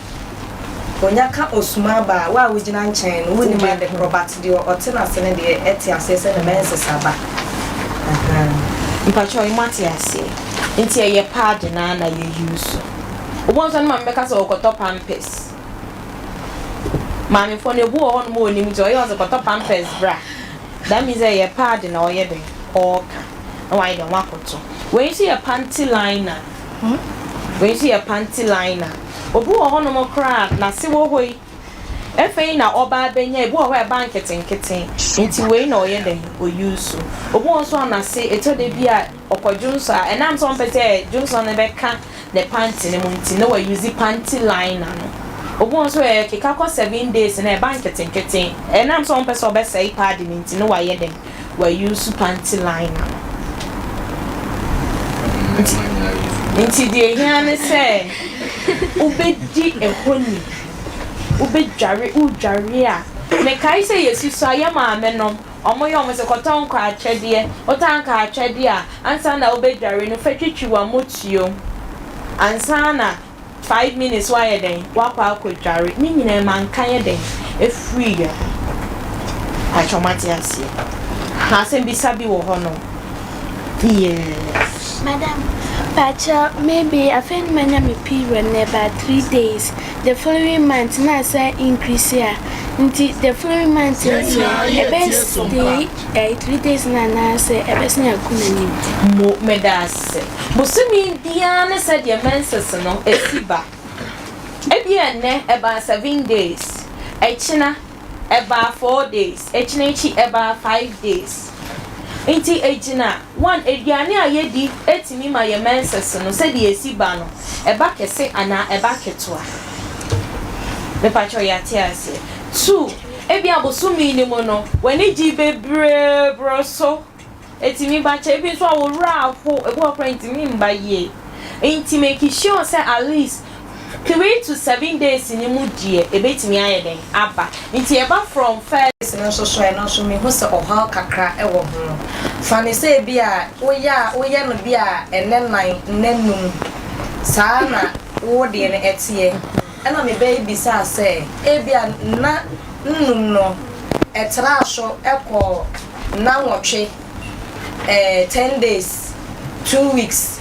Onya ka osmo aba a, wo a wogyina nkyɛn no wonnim ade korɔ but deɛ ɔte no ase no deɛ ɛte aseɛ sɛ ne menses aba. Ahaa. Mpakyɛw moate aseɛ. Nti ɛyɛ pad no ara na yɛ use. Wobɛhu nso ne maame bɛka sɛ ɔrekɔtɔ pampers. Maamefoɔ no ebi wɔ hɔ nom a ɔnim nti ɔyɛ ɔsɛ kɔtɔ pampers bra that means ɛyɛ pad na ɔyɛ dɛn. Ɔɔka na wayɛ dɛn wakɔtɔ. Wei nso yɛ panty liner. Wei nso yɛ panty liner. Obi wɔ hɔnom koraa a n'ase wɔ hɔ yi, afei na ɔba abɛnya, ebi wɔ hɔ a ɛba nketenkete, nti wei na ɔyɛ dɛn, ɔuse. Obi wɔ hɔ nso a n'ase, ɛtɔ da bi a ɔkɔ dwonsɔ a, ɛnam sɛ ɔmpɛ sɛ dwonsɔ no bɛka ne panty no mu nti, na wa use panty liner no. Obi wɔ hɔ nso a ɛkeka kɔ 7 days na ɛba nketenkete, ɛnam sɛ ɔmpɛ sɛ ɔbɛsɛe pad no nti, na wayɛ dɛn, wa use panty liner no. Nti deɛ ehia ne sɛ wobɛdi ɛhɔ ni, wobɛdware, wodware a, mekae sɛ yɛsi so a yɛ maame nom ɔmo yɛ ɔmo sɛ kɔtɔ nkɔ atwɛdeɛ, wotɔ nkɔ atwɛdeɛ a, ansa na wobɛdware no, fa twitwi w'amotuo ansa na 5 minutes wayɛ dɛn, wakɔ akɔdware. Ne nyinaa ma nka yɛ dɛn efiri yɛ ho atwa. Ɔmo ate aseɛ ha. Asɛm bisa bi wɔ hɔ no, yes. Madam, Pacha, maybe afei na manya me period na about 3 days. The following month na asa increase a. Nti the following month nso ɛbɛ stay 3 days na anaasɛ ɛbɛsen akɔ n'anim? Mo meda ase. Bosome biara ne sɛdeɛ menses no esi ba. Ebi ɛnnɛ ɛbaa 7 days, ɛkyina ɛbaa 4 days, ɛkyina akyi ɛbaa 5 days. Nti egyina one, aduane a yɛdi etumi ma yɛ menses no sɛdeɛ esi ba no ɛba kɛse anaa ɛba ketewa. Mepakyɛw, yɛate aseɛ? Two, ebi abosome ne mu no w'ani gye bebree borɔ so, etumi ba kyɛ. Ebi nso a wɔwura aho, ebi wɔ kora ntumi mba yie. Nti make sure sɛ at least 3 to 7 days ni mu deɛ, ebetumi ayɛ dɛn aba. Nti ɛba from first no nso so, ɛno nso mehu sɛ ɔhaw kakra ɛwɔ ho. Fa ne sɛ bi a woyɛ a woyɛ no bi a ɛnɛ nan, nnɛ num saa na wo deɛ no ɛteɛ. Ɛna mebɛyɛ bisaa sɛ ebi a nna nnum no ɛtraa so ɛkɔ nna 8, 10 days, 2 weeks,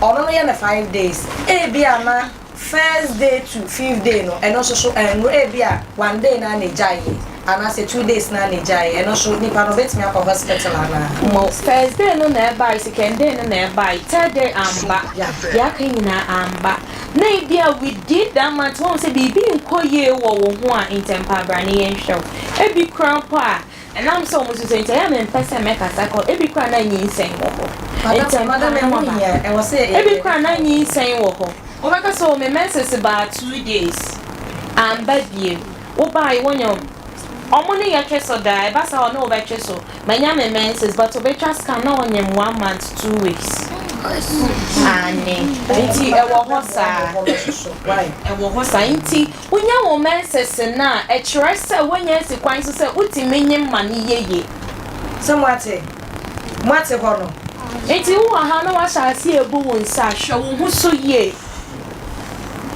ɔno no yɛ no 5 days. Ebi a na first day to fifth day no, ɛno nso so ɛnro ebi a one day na na egya yɛ anaasɛ 2 days na na egya yɛ. Ɛno nso nipa no obetumi akɔ hospital anaa? Mo first day no na ɛbae, second day no na ɛbae, third day amba, deɛ aka nyinaa amba, na ebi a within that month wɔn sɛ biribi nkɔ yie wɔ wo ho a, ntɛmpa ne yɛn hwɛ wo. Ebi kura mpo a ɛnam sɛ wɔn soso nti ɛyɛ mɛ mpɛ sɛ mɛkasa kɔ, ebi kura na nyinsɛn wɔ hɔ. Madam, ɛho hia, ɛwɔ sɛ ebi kura na nyinsɛn wɔ hɔ. Wɔbɛka sɛ o, me menses baa 2 days amba biem. Wobaa wɔnyɛ ɔmo ne yɛtwe so daa, ɛba saa ɔne wɔbɛtwe so, manya me menses, but obɛtwa scan na ɔnyɛ one month 2 weeks ane. Nti ɛwɔ hɔ saa, ɛwɔ hɔ saa. Nti wonya wo menses na ɛkyerɛ sɛ wonya asi kwan so sɛ wotumi nye ma ne yeye. Sɛ moate, moate hɔ no. Nti wowɔ ha na wahyɛ ase ebu wo nsa, hwɛ wo ho so yie,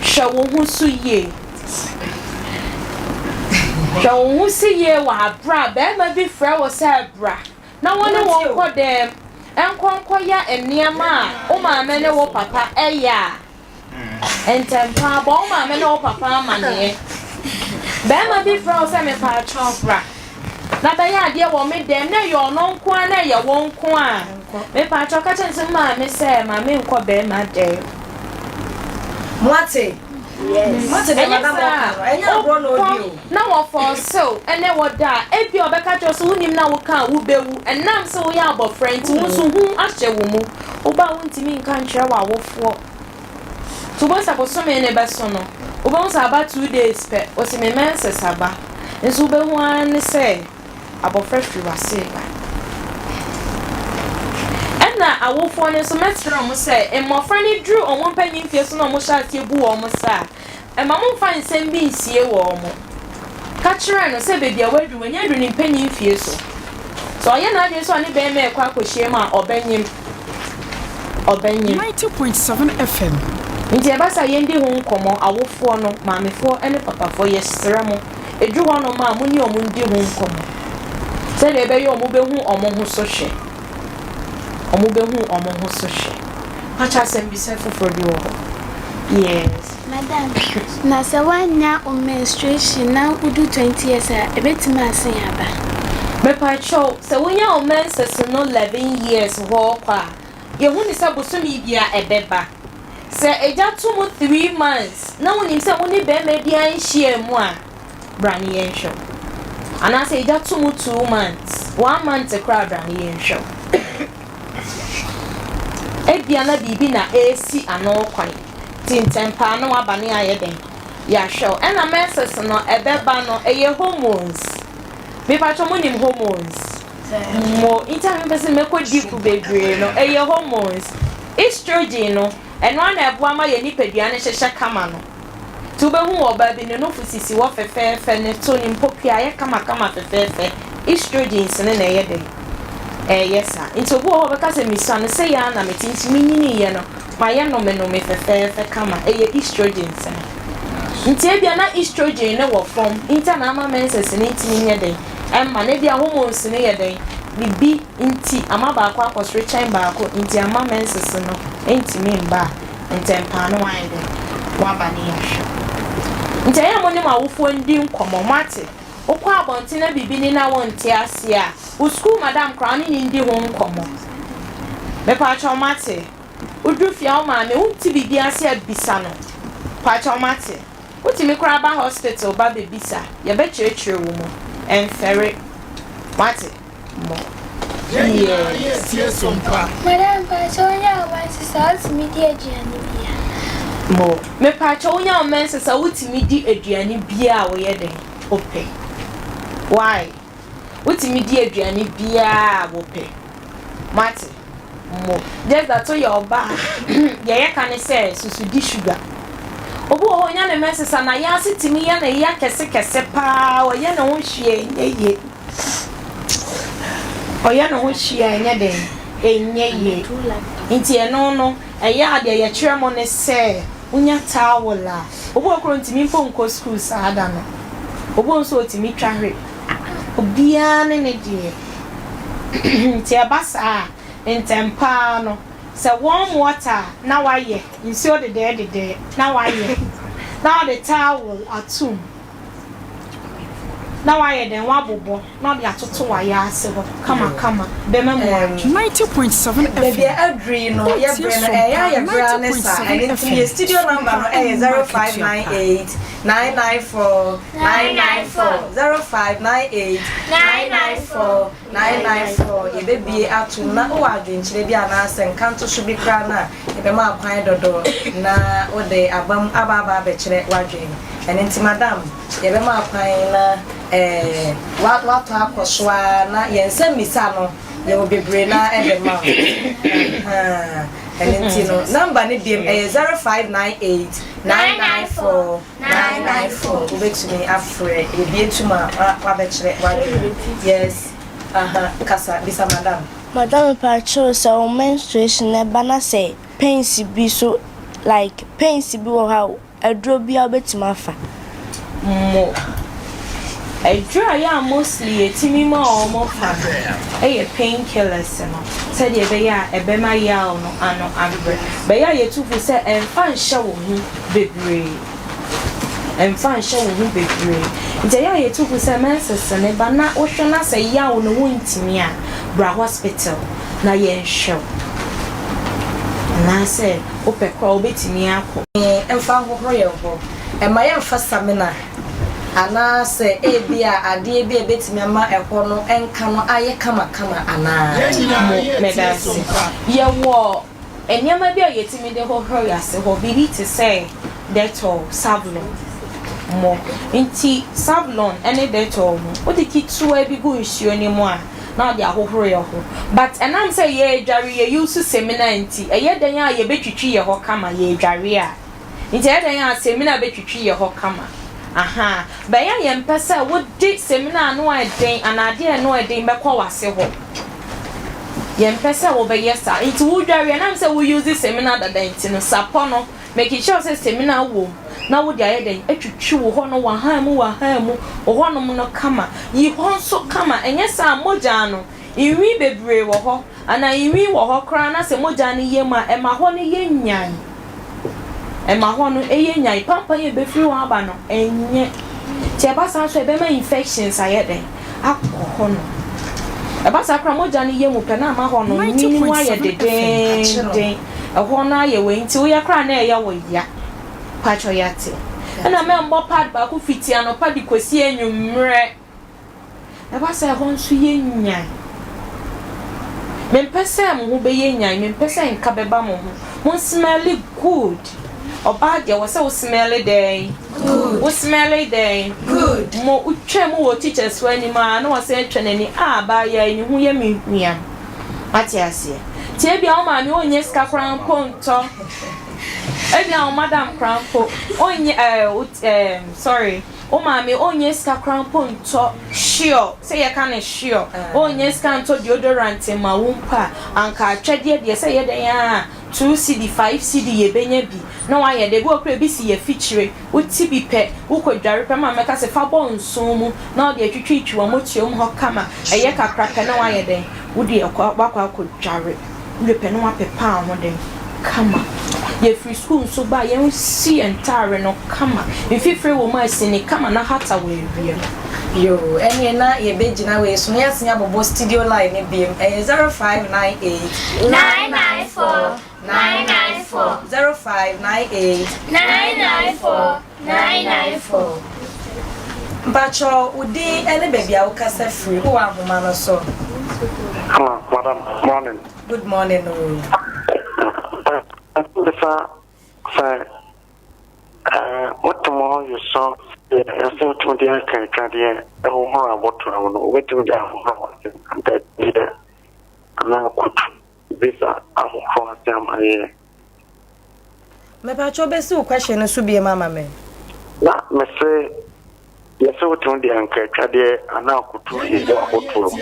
hwɛ wo ho so yie, hwɛ wo ho so yie wɔ abere a bɛrima bi frɛ wo sɛ bra na wɔne wɔn kɔ dɛm nkɔnkɔyɛ nneɛma a wo maame ne wo papa ɛyɛ a, ntɛmpa bɔ wo maame ne wo papa amanneɛ. Bɛrima bi frɛ wo sɛ mepaakyɛw bra na bɛyɛ adeɛ wɔ me dɛm, na ɛyɛ ɔno nko a na ɛyɛ wo nko a, mepaakyɛw, ka kyerɛ sɛ maame sɛ maame nkɔ bɛrima dɛm. Moate, moate deɛ madam ɔka no, ɛnyɛ agorɔ na ɔdi o. Na wɔfɔ sew ɛnɛ wɔda a, ebi a ɔbɛka kyerɛ sɛ wonim na woka a wobɛwu, ɛnam sɛ woyɛ abɔfra nti wo nso hu ahyɛ wo mu. Woba a wontumi nka nkyerɛ w'awofoɔ nti wobɛhu sɛ bosome ne bɛso no, wobɛhu sɛ aba 2 days pɛ, wɔsi me menses aba, nso wobɛhu ara ne sɛ abɔfra firi w'ase ba. Ɛna awofoɔ no nso, mɛsrɛ wɔn sɛ mmɔfra no duru wɔn mpanyin fie so na wɔn hyɛ aseɛ bu wɔn sa a, ɛma mo mfa nsɛm bi nsie wɔn mo. Ka kyerɛ no sɛ beebi a waduru, wanya duru ne mpanyin fie so, sɛ ɔyɛ n'adwene sɛ ɔne bɛrima ɛkɔ akɔhyia mu a, ɔbɛnyim, ɔbɛnyim. 90.7 FM. Nti ɛba sɛ yɛndi ho nkɔmmɔ. Awofoɔ no, maamefoɔ ne papafoɔ, yɛsrɛ mo, ɛduru hɔnom a, mo ne ɔmo ndi ho nkɔmmɔ sɛdeɛ ɛbɛyɛ ɔmo bɛhu ɔmo ho so hwɛ, ɔmo bɛhu ɔmo ho so hwɛ. Pakyɛ, asɛm bi sɛ foforɔ bi wɔ hɔ? Yes. Madam, na sɛ woanya wo menstruation na wodu 20 years a, ɛbɛtumi asen aba? Mepakyɛw, sɛ wonya wo menses no 11 years hɔ rekɔ a, yɛhu no sɛ bosome biara ɛbɛba. Sɛ egya to mu three months na wonim sɛ wo ne barima biara nhyiaa mu a, bra ne yɛnhwɛ wo. Anaasɛ egya to mu two months, one month koraa bra ne yɛnhwɛ wo. Ebia na biribi na ɛresi ano kwan, nti ntɛmpaa na woaba ne ayɛ dɛn? Yɛahwɛ wo. Ɛna menses no ɛbɛba no, ɛyɛ hormones. Mepakyɛw monim hormones? Mo, nti a mempɛ sɛ mɛkɔ deep bebree no, ɛyɛ hormones. Estrogen no, ɛno ara na ɛboa ma yɛn nipadua no hyehyɛ kama no. Nti wobɛhu wɔ ɔbaa bi, ne nofo sisi hɔ fɛfɛɛfɛ, ne to, ne mpokua ayɛ kamakama fɛfɛɛfɛ. Estrogens no na ɛyɛ dɛn? Ɛyɛ saa. Nti obi wɔ hɔ a ɔbɛka sɛ mesua no, sei ara na mete, nti menyiniiɛ no, mayɛ nomenome fɛfɛɛfɛ kama. Ɛyɛ estrogens no. Nti ebia na estrogen no wɔ fam nti a na ama menses no ntumi nyɛ dɛn? Ɛmma no. Ebia hormones no yɛ dɛn? Biribi nti ama baako akɔ soro kyɛn baako nti ama menses no ntumi mba a, ntɛmpaa no wayɛ dɛn? Waba ne yɛahwɛ. Nti ɛyɛ a mo ne mo awofoɔ ndi nkɔmmɔ, moate? Wokɔ abɔnten na biribi ni na wonte aseɛ a, wo sukuu madam koraa wo ne no ndi ho nkɔmmɔ. Mepaakyɛw moate? Wodu fie a wo maame wonte biribi ase a bisa no. Paakyɛw moate? Wotumi koraa ba hospital ba bɛbisa, yɛbɛkyerɛkyerɛ wo mu. Ɛmfɛre. Moate? Mo. Yɛn nyinaa yɛ tie so mpa. Madam mpakyɛ wo nya wo menses a wotumi di aduane bia. Mo. Mepakyɛ wo nya wo menses a wotumi di aduane bia a woyɛ dɛn wopɛ. Why? Wotumi di aduane biaa a wopɛ. Moate? Mo. Just that woyɛ ɔbaa a, deɛ yɛka ne sɛ susu di sugar. Obi wɔ hɔ onya ne menses a n'ayaase tumi yɛ no ya kɛse kɛse paa, ɔyɛ ne ho hwee a ɛnyɛ yie. Ɔyɛ ne ho hwee a ɛnyɛ dɛn? Ɛnyɛ yie. Nti ɛno no, ɛyɛ a deɛ yɛkyerɛ mo ne sɛ wonya towel a, obi wɔ hɔ koraa ɔntumi mpo nkɔ school saa da no. Obi wɔ hɔ nso a ɔtumi twa hwe. Obiara ne ne deɛ. Nti ɛba saa a, ntɛm pa ara no, sɛ warm water a na wayɛ, nsuo dedɛɛdedɛɛ na wayɛ, na wode towel atom na wayɛ dɛn, wabobɔ na ɔde atoto w'ayaase hɔ kamakama, bɛma mu adwo. 90.7 Baabi FM. a aduru yi no, yɛ Wotie berɛ no, ɛyɛ a Sompa yɛ berɛ ara ne saa. Ɛno 90.7 nti yɛ FM. studio number Sompa no ɛyɛ mma ketewa pa. 0598 994 994 0598 994 994 Yɛbɛbue atom na wowɔ adwenkyerɛ bi anaasɛ nkantoso bi koraa no a, yɛbɛma wo kwan dodo na wode aba mu aba aba abɛkyerɛ w'adwene. Ɛno nti madam, yɛbɛma wo kwan na eh, woatɔ akɔ so ara na yɛn nsɛmmisa no, yɛwɔ bebree no ara de ma wo. Ahaa, ɛno nti no, number no biom ɛyɛ 0598 994 994 wobɛtumi afrɛ yɛbie tum a wabɛkyerɛ w'adwene yes aha kasa bisa madam. Madam mepakyɛw sɛ wo menstruation no ɛba na sɛ pains bi so like pains bi wɔ hɔ a aduro biara wobɛtumi afa. Mo. Aduro a ɛyɛ a mostly yɛtumi ma wɔn fa no yɛ pain killers no sɛdeɛ ɛbɛyɛ a ɛbɛma yaw no ano abrɛ. Bɛyɛ a yɛtu fo sɛ ɛmfa nhyɛ wo ho bebree. Ɛmfa nhyɛ wo ho bebree. Nti ɛyɛ a yɛtu fo sɛ menses no ba na wohwɛ na sɛ yaw no wontumi a, bra hospital na yɛnhwɛ wo. Anaasɛ wopɛ koraa a wobɛtumi akɔ. Mfa nhohoro yɛn ho. Mma yɛmmfa samina anaasɛ ebia adeɛ bi a ɛbɛtumi ama ɛhɔ no nka no ayɛ kamakama anaa? Mo, meda ase. Yɛwɔ nneɛma bi a yɛtumi de hohoro yɛn ase hɔ, biribi te sɛ Dettol, Savlon, mo. Nti Savlon ne Dettol no, wode ketewa bi gu nsuo no mu a, na wode ahohoro yɛn ho. But ɛnam sɛ yɛredware, yɛ use samina nti, ɛyɛ dɛn a yɛbɛtwitwi yɛn hɔ kama, yɛredware a. Nti ɛyɛ dɛn a samina bɛtwitwi yɛ hɔ kama? Ahaa. Bɛyɛ a yɛmpɛ sɛ wode samina a ano yɛ den anaa adeɛ a ano yɛ den bɛkɔ w'ase hɔ. Yɛmpɛ sɛ wobɛyɛ saa. Nti wodware a, ɛnam sɛ wo use samina dada nti no, sapɔ no, make sure sɛ samina wɔ mu na wode ayɛ dɛn? Atwitwi wo hɔ no, w'ahaa mu w'ahaa mu, wo hɔnom no kama. Yi hɔ nso kama. Ɛnyɛ saa a, mogya no, nhwi bebree wɔ hɔ. Anaa nhwi wɔ hɔ koraa na sɛ mogya no yam a, ɛma hɔ no yɛ nyan. Ɛma hɔ no yɛ nyan. Pampan a ɛbɛfiri hɔ aba no, ɛnyɛ. Nti ɛba saa nso a, ɛbɛma infections ayɛ dɛn? Akɔ hɔ nom. Ɛba saa koraa a, mogya no yɛ mu pɛ na ama hɔ no nwi no mu ayɛ dedeenden. Ɛhɔ no ayɛ wei nti woyɛ koraa na ɛyɛ wo ya. Pakyɛ yɛate. Ɛna mɛmbɔ pad baako fiti anɔpa de kɔsi anwummerɛ. Ɛba sɛ ɛhɔ nso yɛ nyan. Mempɛ sɛ mo ho bɛyɛ nyan, mempɛ sɛ nka bɛba mo ho. Mo nsmɛle good. Ɔbaa deɛ wɔ sɛ wo smɛle dɛn? Good. Wo smɛle dɛn? Good. Mo wotwa mu wɔ teachers foɔ anim a na wasan atwa n'ani, ah abaayewa yi ne ho yɛ me hwam. Wate aseɛ? Nti ebia wo maame ɔnnya sika koraa mpo ntɔ, ebia wo madam koraa mpo ɔnnya ɛɛ wo ɛɛ sorry. Wo maame ɔnnya sika koraa mpo ntɔ sure, sɛ yɛka no sure, ɔnnya sika ntɔ deodorant mma wo mpo a, anka atwɛdeɛ deɛ sɛ ɛyɛ dɛn ara a, two cedi, five cedi yɛbɛnya bi na wayɛ dɛ. Ebi wɔ hɔ koraa ebi si yɛafikyire, wote bi pɛ, wokɔdware pɛ, maame bɛka sɛ fa bɔ nson mu na wode atwitwiritwi w'amotuam hɔ kama, ɛyɛ kakra pɛ na wayɛ dɛn, wode akɔ woakɔ akɔdware. Wowie pɛ na woapepa wo ho dɛn? Kama. Yɛfiri sukuu nso ba a, yɛnsi yɛn ntaare no kama. Mfifire wɔ mu a, si no kama na hata wɔ awia mu. Yoo, ɛneɛ na yɛbɛgyina wei so na yɛasan abobɔ studio line no biom. Ɛyɛ 0598. 994 994. 0598. 994 994. Mpakyɛw, wo din ne baabi a wokasa firi wowɔ ahoma no so. Hello, madam. Morning. Good morning o. Bisa sɛ wotem hɔ yɛ sɔ ɛsɛ wotumi de aka atwadeɛ ɛhohoro abɔtoa mu no wobɛtumi de ahohoro ase antadeɛ anaa kutu bisa ahohoro ase ama yɛ. Mepakyɛw bɛsi wo question no so biom ama me. Na mese yɛse wotumi de anka atwadeɛ anaa kutu yɛ ahotoɔ mu.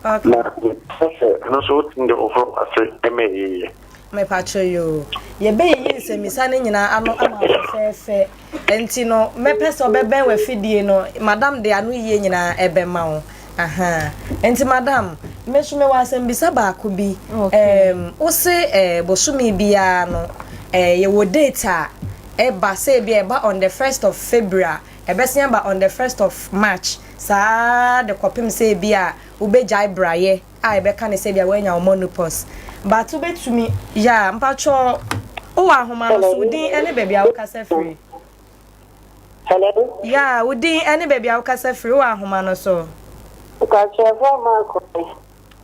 Okay. Na mepɛ sɛ ɛno nso wotumi de hohoro ase ma ɛyɛ yie. Mepakyɛw yoo. Yɛbɛyiyi nsɛmmisa no nyinaa ano ama wo fɛfɛɛfɛ. Nti no mɛpɛ sɛ ɔbɛbɛn w'afidie no, madam de ano yie nyinaa ɛbɛma wo. Ahaa. Nti madam, me nso mewɔ asɛmbisa baako bi. Ɛɛm, wo se ɛɛ bosome biara no, ɛɛ yɛwɔ date a ɛba, sɛ ebia ɛba on the first of February a, ɛbɛsen aba on the first of March, saa ara de kɔpem sɛ ebia wobɛgyae brayɛ a yɛbɛka no sɛ ebia woanya wo monopause. But wobɛtumi, yeah, mpakyɛw wowɔ ahoma no so, wo din ne baabi a wokasa firi? Hello. Yeah, wo din ne baabi a wokasa firi, wowɔ ahoma no so. Mpakyɛw ɛfrɛ Mark ɔyɛ.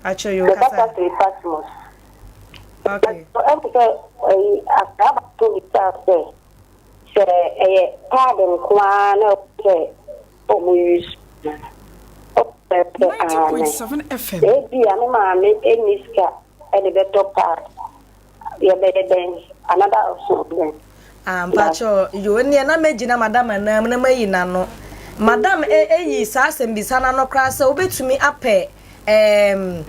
Pakyɛw yo kasa. Mekasa firi Patmos. Okay. Ɛmu sɛ ɛyi akwadaa baako bisaa sɛ sɛ ɛyɛ pad nko ara na ɛwɔ sɛ wɔn use a, ɔpɛ aane. Ebia me maame nni sika de bɛtɔ pad Yɛbɛyɛ dɛn? Another option bɛn? Ah mpakyɛw yoo nneɛ na mɛgyina madam anan mu na mayi n'ano. Madam eyi saa asɛmbisa no ano koraa sɛ wobɛtumi apɛ ɛɛm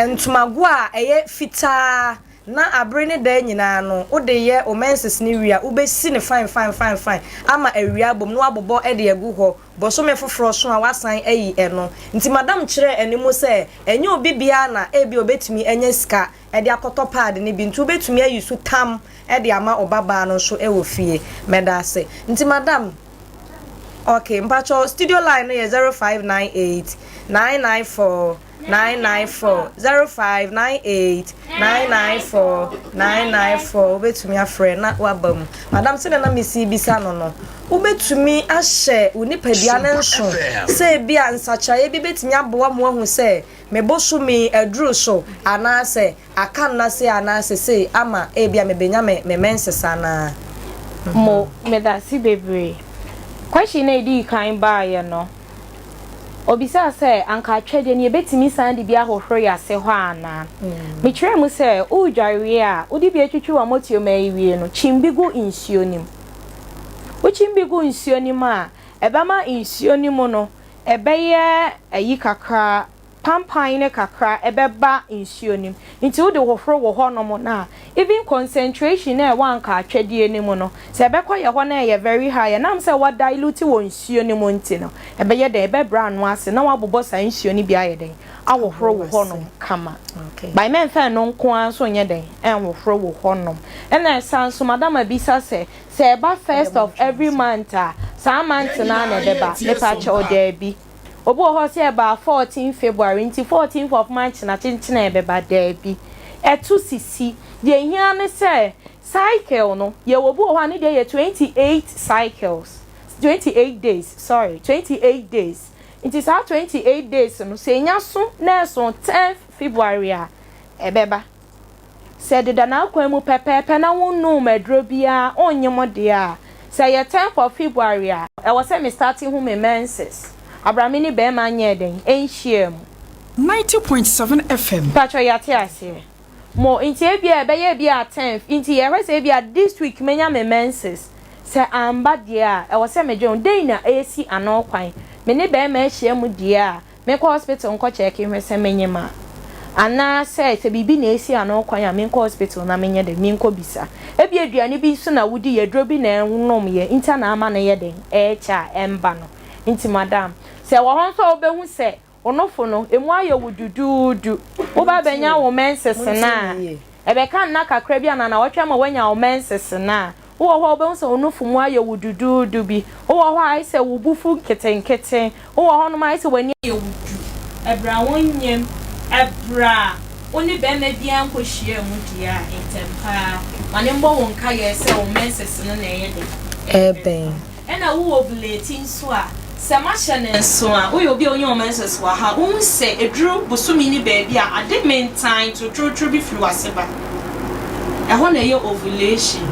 ntomago a ɛyɛ fitaa na abere ne daa nyinaa no wode yɛ wo menses no wie a wobɛsi no fine fine fine fine ama awia abom na wabobɔ de agu hɔ bosome foforɔ so a wasan ayi ɛno. Nti madam kyerɛɛ animu sɛ ɛnyɛ obi biara na ebia obɛtumi anya sika de akɔtɔ pad no bi nti wobɛtumi ayi so tam de ama wo ba baa no nso wɔ fie. Mɛdaase. Nti madam ok mpakyɛw studio line no yɛ 0598 994 994 0598 994 994 wobɛtumi afrɛ na waba mu. Madam sɛdeɛ na mesi bisa no no wobɛtumi ahyɛ wo nipadua no nso sɛ ebi a nsakyeraeɛ bi bɛtumi aboa mo ahu sɛ Me bosome aduru so anaasɛ aka nna sei anaasɛ sei ama ebia mebenya me me menses anaa? Mo, medase bebree. Question a edii kan baeɛ no, obisaa sɛ anka atwɛdeɛ no yɛbɛtumi san de bi ahohoro yɛn ase hɔ anaa? Mekyerɛɛ mu sɛ woredware wie a, wode bi atwitwi w'amɔtoam awie no, kyim bi gu nsuo no mu. Wokyim bi gu nsuo no mu a, ɛbɛma nsuo no mu no Ɛbɛyɛ ayi kakra, pampan no kakra ɛbɛba nsuo no mu. Nti wode hohoro wo hɔ nom no a, even concentration no a ɛwɔ anka atwɛdeɛ no mu no, sɛ ɛbɛkɔ yɛ hɔ na ɛyɛ very high a, ɛnam sɛ wa dilute wɔ nsuo no mu nti no, ɛbɛyɛ dɛn, ɛbɛbrɛ ano ase na wabobɔ saa nsuo no bi ayɛ dɛn, ahohoro wo hɔ nom kama. By mɛmfa ɛno nko ara nso nyɛ dɛn, ɛnhohoro wo hɔ nom. Ɛna ɛsan nso, madam abisa sɛ, Sɛ ɛba first of every month a, saa month no ara na ɛbɛba? Mepakyɛw, daabi. Obi wɔ hɔ ɔse ɛbaa 14 February nti 14th of March na kyenkyen a ɛbɛba. Daabi. Ɛto sisi. Deɛ ɛhia ne sɛ cycle no, yɛwɔ obi wɔ hɔ a ne deɛ yɛ 28 cycles, 28 days, sorry, 28 days. Nti saa 28 days no, sɛ ɛnya so na ɛso 10th February a, ɛbɛba. Sɛ ɛdeda n'akwan mu pɛpɛɛpɛ na wonnoom aduro biara, onnye mo deɛ a, sɛ ɛyɛ tenth of February a, ɛwɔ sɛ me starte hu me menses abra me ne barima nyɛɛ dɛn nhyiaa mu. 90.7 FM. Mpakyɛw yɛate aseɛ? Mo, nti ebia ɛbɛyɛ ebia tenth, nti yɛhwɛ sɛ ebia this week menya me menses, sɛ amba deɛ a, ɛwɔ sɛ medwen ho, dɛn na ɛresi ano kwan? Me ne barima ahyia mu deɛ a, Menkɔ hospital nkɔ kyɛɛke nhwɛ sɛ menyem a, anaa sɛ sɛ biribi na esi ano kwan a menkɔ hospital na menyɛ dɛn, menkɔ bisa. Ebia aduane bi nso na wodi yɛ, aduro bi na wonom yɛ nti a na ama no yɛ dɛn, ɛrekyɛ a ɛmba no. Nti madam, sɛ ɛwɔ hɔ nso a wobɛhu sɛ wo nofo no, emu ayɛ wo duduudu, woba abɛnya wo menses no a, ɛbɛka nna kakra bi anaa nnawɔtwe ama woanya wo menses no a, Wowɔ hɔ a wobɛhu sɛ wo nufu mu ayɛ wo duduudu bi. Wowɔ hɔ a ayɛ sɛ wo bo fu nketenkete. Wowɔ hɔnom a ayɛ sɛ w'ani ayɛ wo du. Ɛberɛ a wonyem, ɛberɛ a wo ne barima biara nkɔhyiaa mu deɛ a, ntɛm pa ara ma no mmɔ wo nkaeɛ sɛ wo menses no na ɛyɛ dɛn? Ɛrebɛn. Ɛna wo ovulate nso a, sɛ mahyɛ no nso a, woyɛ obi a wonya wo menses wɔ ha a, wohu sɛ ɛduru bosome no baabi a, ade mentan totorotoro bi firi w'ase ba. Ɛhɔ na ɛyɛ ovulation.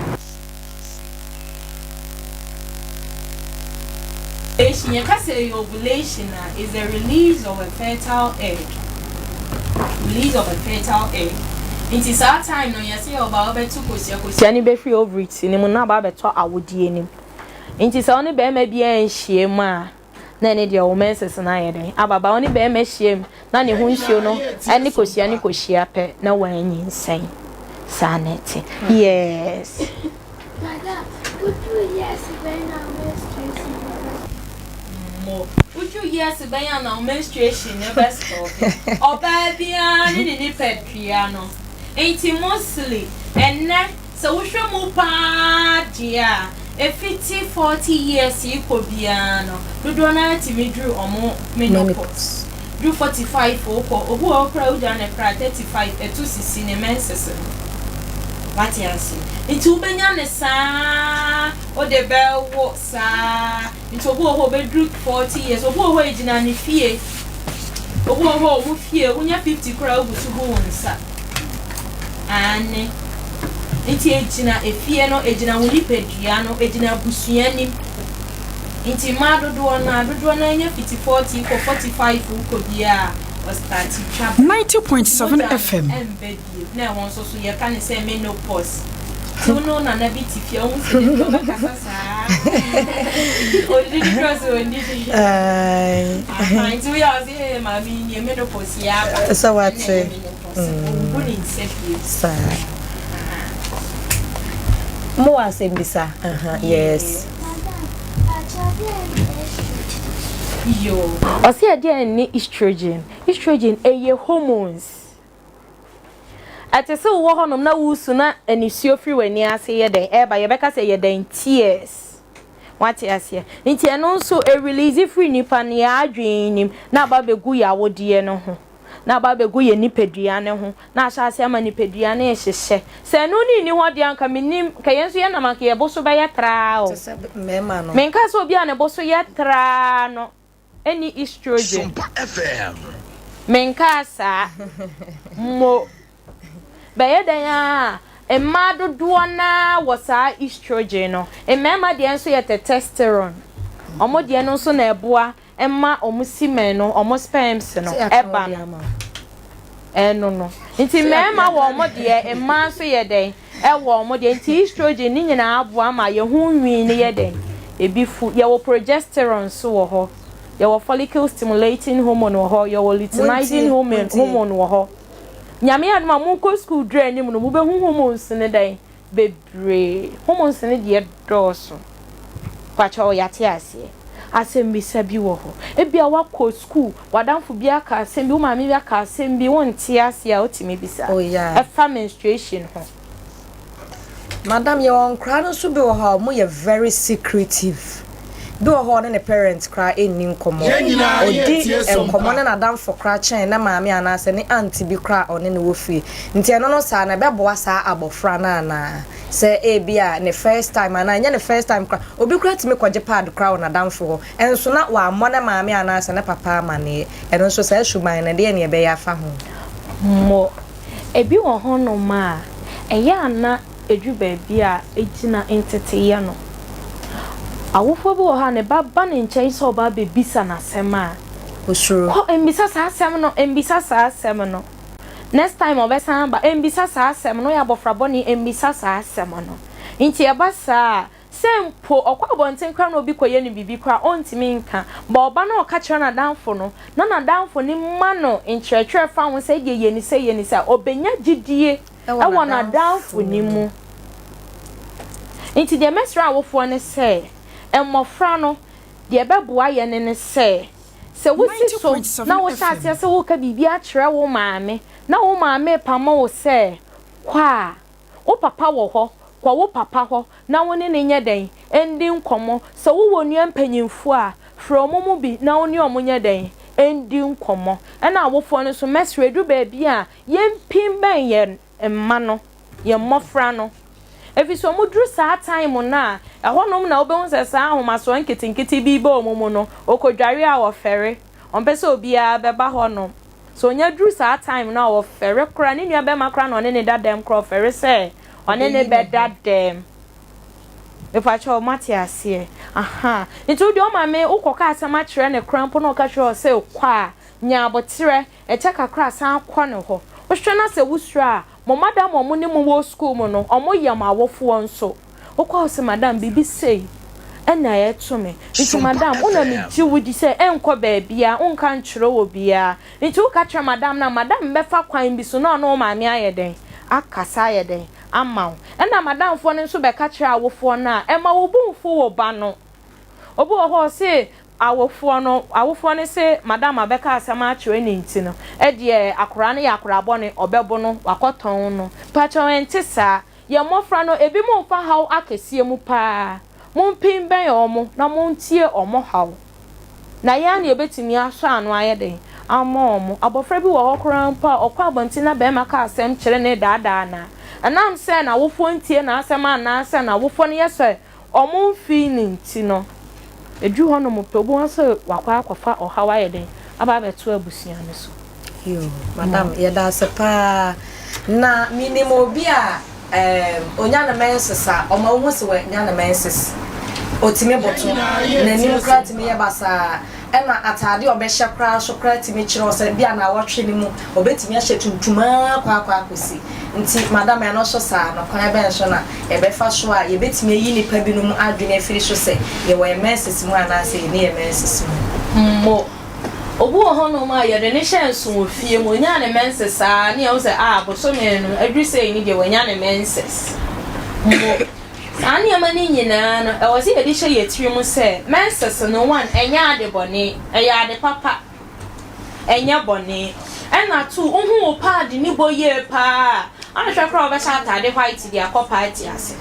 Ovulation, yɛka sɛ ɛyɛ ovulation a, is the release of a fertile egg. Release of a fertile egg. Nti saa time no, yɛse ɔbaa wobɛto kosua, kosua no bɛfiri ovaries no mu na aba abɛtɔ awodeɛ no mu. Nti sɛ wo ne barima bi anhyia mu a, na ɛne deɛ wo menses no ayɛ dɛn aba. Ba wo ne barima hyia mu na ne ho nsuo no ne kosua no kɔhyia pɛ na wanyinsɛn. Saa na ɛte. Yes. Madam, woduru years bɛn na wo menstruation no bɛ stop? Mo, woduru years bɛn a na wo menstruation no bɛ stop? Ɔbaa biara ne ne nipadua no. Nti mostly ɛnnɛ Sɛ wohwɛ mu paa deɛ a, ɛfiti 40 years rekɔ biara no, dodoɔ no ara tumi duru wɔn menopause. Duru 45 rekɔ, obi wɔ hɔ koraa a wogyaa no koraa a, 35 ɛto sisi ne menses no. Wate aseɛ? Nti wobɛnya no saa ara, wode bɛwo saa ara. Nti obi wɔ hɔ a ɔbɛduru 40 years, obi wɔ hɔ a ɛgyina ne fie, obi wɔ hɔ a wɔn fie, wonya 50 koraa a wogu so bu wo nsa. Aane. Nti egyina efie no, egyina wo nipadua no, egyina abusua nim. Nti mmaa dodoɔ no ara, dodoɔ no ara nya fiti 40 kɔ 45 kɔ biara a, ɔstarte twa ba. 90.7 Mogya no FM. ɛmba bio. Na ɛhɔ nso so yɛka no sɛ menopause. Nti wo ne wo nana bi te fie a, wohu sɛ da bi ɔbɛkasa saa. Ɔdidi koraa sɛ ɔnnidi. Aha, nti woyɛ a ɔse ee maame yi nie, menopause yi aba. Sɛ Ɛna wate. ɛyɛ menopause. Saa. Mo wɔ asɛmbisa? Aha, yes. Ɔse ɛdeɛn ne estrogen? Estrogen ɛyɛ hormones. Ɛte sɛ wowɔ hɔnom na woresu na anisuo firi w'ani ase yɛ dɛn ɛreba, yɛbɛka sɛ ɛyɛ dɛn? Tears. Wate aseɛ? Nti ɛno nso ɛrelease firi nipa no yɛn adwene nim na aba abɛgu yɛn awodeɛ no ho. na aba abɛgu yɛn nipadua no ho, na ahyɛ aseɛ ama nipadua no rehyehyɛ. Sɛ ɛno ne nni hɔ deɛ anka mennim, nka yɛn nso yɛnam anka yɛn bo so bɛyɛ traa o. Te sɛ mmarima no. Menka sɛ obi a ne bo so yɛ traa no nni estrogen. Menkaa saa. Mo. Bɛyɛ dɛn ara a, mmaa dodoɔ no ara wɔ saa estrogen no. Mmarima deɛ nso yɛ testosterone. Wɔn deɛ no nso na ɛboa ma wɔn semen no, wɔn sperms no ba no. Ɛno no. Nti mmarima wɔ wɔn deɛ, mmaa nso yɛ dɛn? Ɛwɔ wɔn deɛ. Nti estrogen ne nyinaa boa ma yɛn ho nwi no yɛ dɛn? Ebi fu. Yɛwɔ progesterone nso wɔ hɔ. Yɛwɔ follicle stimulating hormone wɔ hɔ. Yɛwɔ luteinizing hormone wɔ hɔ. Nyame adom a mokɔ school duru anim no, mobɛhu hormones no dɛn? Bebree. Hormones no deɛ dɔɔso. Pakyɛw yɛate aseɛ. Asɛmmisa bi wɔ hɔ. Ebia woakɔ sukuu, w'adamfo bi aka asɛm bi, wo maame bi aka asɛm bi, wonte aseɛ a, wotumi bisa. Oh yeah. Ɛfa menstruation ho. Madam, yɛwɔ nkoraa no nso bi wɔ hɔ a wɔyɛ very secretive. Bi wɔ hɔ a ɔne ne parents koraa nni nkɔmmɔ. Ɔdi nkɔmmɔ ne n'adamfo koraa kyɛn ne maame anaasɛ ne aunty bi koraa a ɔne no wɔ fie. Nti ɛno no saa no ɛbɛboa saa abɔfra no anaa? Sɛ ebia ne first time anaa ɛnyɛ ne first time koraa, obi koraa tumi kɔgye pad koraa wɔ n'adamfo hɔ nso na wammɔ ne maame anaasɛ ne papa amanneɛ. Ɛno nso saa suban no ɛdeɛn na yɛbɛyɛ afa ho? Mmɔ. Ebi wɔ hɔnom a, ɛyɛ a na ɛduru baabi a ɛgyina nteteeɛ no. Awofoɔ bi wɔ hɔ a, ne ba ba ne nkyɛn sɛ ɔba abɛbisa no asɛm a, Ɔsuro. Kɔ, mmisa saa asɛm no, mmisa saa asɛm no. Next time ɔbɛsan aba, mmisa saa asɛm no, woyɛ abɔfra bɔne, mmisa saa asɛm no. Nti ɛba saa a, Sɛ mpo ɔkɔ abɔnten koraa na obi kɔyɛ no biribi koraa a, ɔntumi nka. But ɔba na ɔka kyerɛ n'adamfo no, na n'adamfo no ma no nkyerɛkyerɛ fa ho sɛ ebia yɛ no sei, yɛ no sei a, ɔbɛnya gyidie wɔ n'adamfo no mu. Nti deɛ mɛsrɛ awofoɔ ne sɛ, mmɔfra no, deɛ ɛbɛboa yɛn ne sɛ, sɛ wosi so na wohyɛ aseɛ sɛ woreka biribi akyerɛ wo maame, na wo maame repamo wo sɛ kɔ a, Wo papa wɔ hɔ, kɔ wo papa hɔ na wo ne no nyɛ dɛn? Ndi nkɔmmɔ. Sɛ wowɔ nua mpanyimfoɔ a, frɛ wɔn mu bi na wo ne wɔn nyɛ dɛn? Ndi nkɔmmɔ. Ɛna awofoɔ no nso, mɛsrɛ, ɛduru baabi a, yɛmpim bɛn yɛn mma no, yɛn mmɔfra no. Ɛfiri sɛ wɔduru saa time no a, ɛhɔnom na wobɛhu sɛ saa ahomasoɔ nketenkete bi reba wɔn mu no, wɔkɔdware a wɔfɛre, wɔmpɛ sɛ obiara bɛba hɔnom. Sɛ onya duru saa time no a ɔfɛre koraa, ne nua bɛrima koraa na ɔne no da dɛm koraa ɔfɛre sɛ ɔne no bɛda dɛm. Mepakyɛw moate aseɛ? Ahaa. Nti wo deɛ ɔma me wokɔka asɛm akyerɛ no koraa mpo na ɔka kyerɛ wo sɛ kɔ a, nya aboterɛ, ɛkyɛ kakra a san kɔ ne hɔ. Wohwɛ na sɛ wosuro a, Mo madam a ɔmo ne mo wɔ sukuu mu no, ɔmo yɛ mo awofoɔ nso. Wokɔ hɔ sɛ, Madam, biribi sei na ɛreto me. Nti madam, wo na megye wo di sɛ ɛnkɔ baabiara, wonka nkyerɛ obiara. Nti woka kyerɛ madam no a, madam bɛfa kwan bi so na ɔne wo maame ayɛ dɛn? Akasa ayɛ dɛn? Ama wo. Ɛna madamfoɔ no nso bɛka kyerɛ awofoɔ no a, ɛma wo bo mfu wo ba no. Obi wɔ hɔ a ɔse awofoɔ no, awofoɔ no se madam abɛka asɛm akyerɛ no nti no, ɛdeɛ akoraa no yɛ akoraa bɔne, ɔbɛbo no, wakɔtɔn no. Mpakyɛw ɛnte saa. Yɛn mmɔfra no, ebinom refa haw akɛseɛ mu paa. Mompin bɛn wɔn na montie wɔn haw. Na yɛn ara na yɛbɛtumi asɔ ano ayɛ dɛn ama wɔn. Abɔfra bi wɔ hɔ koraa mpo a, ɔkɔ abɔnten na barima ka asɛm kyerɛ no redaadaa no a, ɛnam sɛ n'awofoɔ ntie n'asɛm anaasɛ n'awofoɔ no yɛ sɛ Wɔn mfii no nti no, ɛduru hɔ nom pɛ, wobɛhu ara sɛ wakɔ akɔfa ɔhaw ayɛ dɛn aba abɛto abusua no so. Yoo, madam, yɛda ase paa. Na menim obi a ɛɛm, onya ne menses a, ɔma wohu sɛ wanya ne menses. Otumi boto, n'anim koraa tumi yɛ basaa. Ɛna ataade a ɔbɛhyɛ koraa nso koraa tumi kyerɛ wo sɛ bia naawɔtwe no mu ɔbɛtumi ahyɛ tuntum ara kɔ akɔ akɔsi. Nti madam ɛno nso saa no kwan bɛn so na yɛbɛfa so a yɛbɛtumi ayi nnipa binom adwene afiri so sɛ yɛwɔ yɛn menses mu anaasɛ yɛnni yɛn menses mu? Mo. Obi wɔ hɔnom a yɛde no hyɛɛ nso wɔ fie mu, ɔnyaa ne menses saa ne yɛhu sɛ ah bosome no aduru sei no deɛ wanya ne menses. Mo. Saa nneɛma no nyinaa no, ɛwɔ sɛ yɛde hyɛ yɛn tirim sɛ menses no, one, ɛnyɛ ade bɔne, ɛyɛ ade papa, ɛnyɛ bɔne. Ɛna two, wohu wo paadi no bɔ yie paa a, anhwɛ koraa a wobɛhyɛ ataade white de akɔ party ase.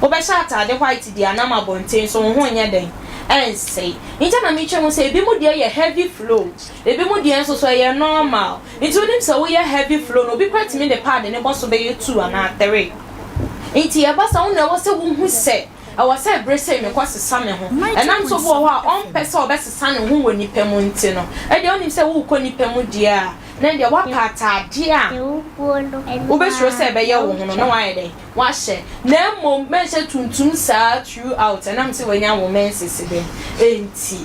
Wobɛhyɛ ataade white de anam abɔnten so, wo ho nyɛ dɛn? Ɛnsɛe. Nti na mekyerɛ mu sɛ ebinom deɛ yɛ heavy flow, ebinom deɛ nso so ɛyɛ normal. Nti wonim sɛ woyɛ heavy flow no, obi koraa tumi de paadi no bɔ so bɛyɛ two anaa three. Enti ɛba saa wo na ɛwɔ sɛ wohu sɛ ɛwɔ sɛ bere sei mekɔ sesa me ho. Ɛnam sɛ obi wɔ hɔ a ɔmpɛ sɛ ɔbɛsesa ne ho wɔ nnipa mu nti no, ɛdeɛ wonim sɛ worekɔ nnipa mu deɛ a, na ɛndeɛ woapɛ ataadeɛ a wobɛsuro sɛ ɛbɛyɛ wo ho no na woayɛ dɛn? Woahyɛ. Na mmom mɛnhyɛ tuntum saa throughout ɛnam sɛ woanya wo menses dɛn nti.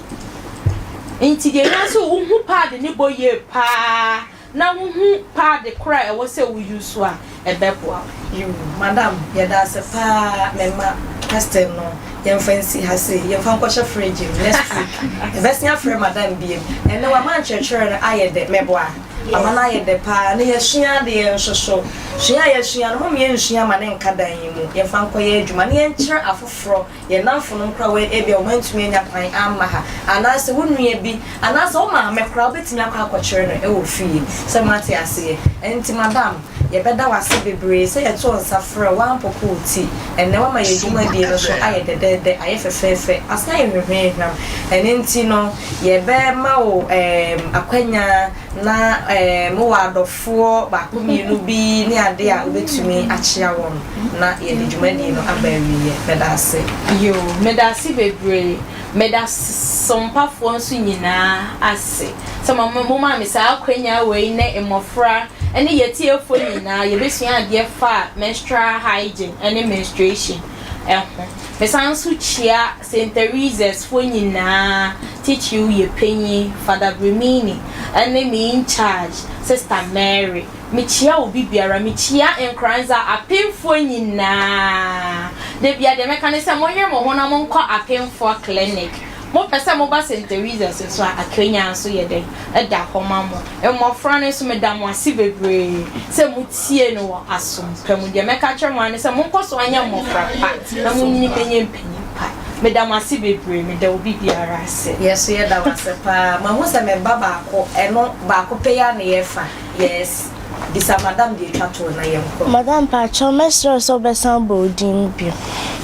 Nti deɛ ɛhia sɛ wohu paade no bɔ yie paa. na wo hu pad koro a ɛwɔ sɛ wo use a, ɛbɛboa wo. Yoo madam yɛda ase paa me mma question no yɛmfa nsi ha sei yɛmfa nkɔhyɛ fridge mu next week yɛbɛsen afrɛ madam biom ɛnɛ wama nkyerɛkyerɛ no ayɛ dɛ mɛboa wama no ayɛ dɛ paa na yɛasua adeɛ nso so sua a yɛasua no mom yɛnsua ma no nka dan yi mu yɛmfa nkɔyɛ adwuma na yɛnkyerɛ afoforɔ Yɛn nnamfonom koraa wɔ ebia wɔantumi anya kwan amma ha, anaasɛ wo nua bi, anaasɛ wo maame koraa wobɛtumi akɔ akɔkyerɛ no wɔ fie. Sɛ moate aseɛ? Ɛnti madam, Yɛbɛda wo ase bebree sɛ yɛtoo nsa frɛɛ wo, woampopo wo ti. Ɛnnɛ woama yɛn dwumadie no so ayɛ dɛdɛɛdɛ, ayɛ fɛfɛɛfɛ, asan ayɛ hwehwɛnhwam. Ɛno nti no, yɛbɛma wo ɛɛm akwanya na ɛɛm wowɔ adɔfoɔ baako mmienu bi ne adeɛ a wobɛtumi akyea wɔn na yɛde dwumadie no aba awieɛ. Meda ase. Yoo, meda ase bebree. Meda Sompafoɔ nso nyinaa ase sɛ momaa me saa akwanya wei ne mmɔfra ne yɛtiefoɔ nyinaa yɛbɛsua adeɛ fa menstrual hygiene ne menstruation ho. Mesan nso kyia St. Theresa's foɔ nyinaa, titiriw yɛ panyin Father Brimini ne me in charge Sister Mary. Mekyia obi biara, mekyia Nkoranza apemfoɔ nyinaa. Da biara deɛ mɛka ne sɛ monyere mo ho na monkɔ apemfoɔ clinic. Mopɛ sɛ moba St. Theresa's nso a, akwanya nso yɛ dɛn? Ɛda hɔ ma mo. Mmɔfra no nso meda mo ase bebree sɛ motie no wɔ asom pa mu. Deɛ mɛka akyerɛ mo ara ne sɛ monkɔ so nyɛ mmɔfra pa na monyini mmɛnyɛ mpanin pa. Meda mo ase bebree, meda obi biara ase. Yɛn nso yɛda wo ase paa. Mahu sɛ me ba baako, ɛno baako pɛ yi ara na yɛfa. Yes. Bisa madam deɛ ɛtwa toɔ na yɛnkɔ. Madam pakyɛw mɛsrɛ wo sɛ wobɛsan abɔ wo din bio.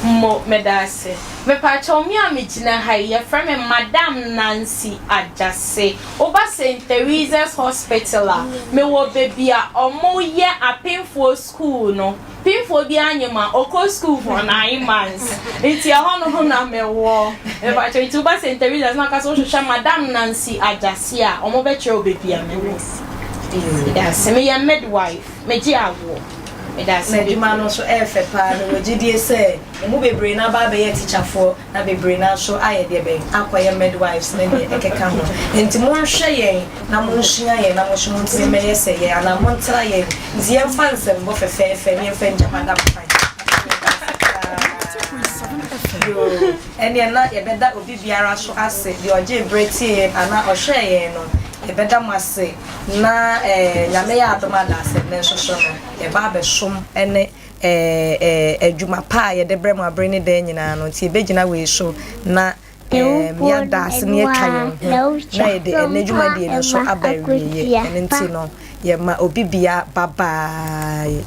Mo, meda ase. Mepakyɛw me a megyina ha yi yɛfrɛ me Madam Nancy Agyase. Woba St. Theresa's Hospital a, mewɔ baabi a wɔyɛ apemfoɔ school no. Pemfoɔ biara nyem a, ɔkɔ school for 9 months. Nti ɛhɔ no na mewɔ. Mepakyɛw nti woba St. Theresa's na woka sɛ wohwehwɛ Madam Nancy Agyase a, wɔbɛkyerɛ wo baabi a mewɔ. Meda ase. Meyɛ midwife. Megye awoɔ. Meda ase N'adwuma no bebree. nso ɛyɛ fɛ paa. Mewɔ gyidie sɛ mo mu bebree no aba abɛyɛ atikyafoɔ na bebree no ara nso ayɛ deɛ bɛn akɔyɛ midwives ne deɛ ɛkeka ho. Nti monhwɛ yɛn na monsua yɛn na mo nso montumi mmɛyɛ sɛ yɛn anaa montra yɛn. Nti yɛmfa nsɛmbɔ fɛfɛɛfɛ ne yɛmfa ngya madam kwan. Yoo, ɛneɛ na yɛbɛda obi biara so ase, deɛ ɔgyee berɛ tiee yɛn anaa ɔhwɛɛ yɛn no, yɛbɛda mo ase na eh, Nyame yɛ adom a daasɛ nnɛ nso so no, yɛba abɛsom ne eh, eh, adwuma pa a yɛde brɛ mo abere ne daa nyinaa no, nti yɛbɛgyina wei so na eh, yɛada ase na yɛatwa yɛn ho na yɛde ɛnɛ dwumadie no nso aba awieɛ. Ɛno nti no, yɛma obi bia bye bye.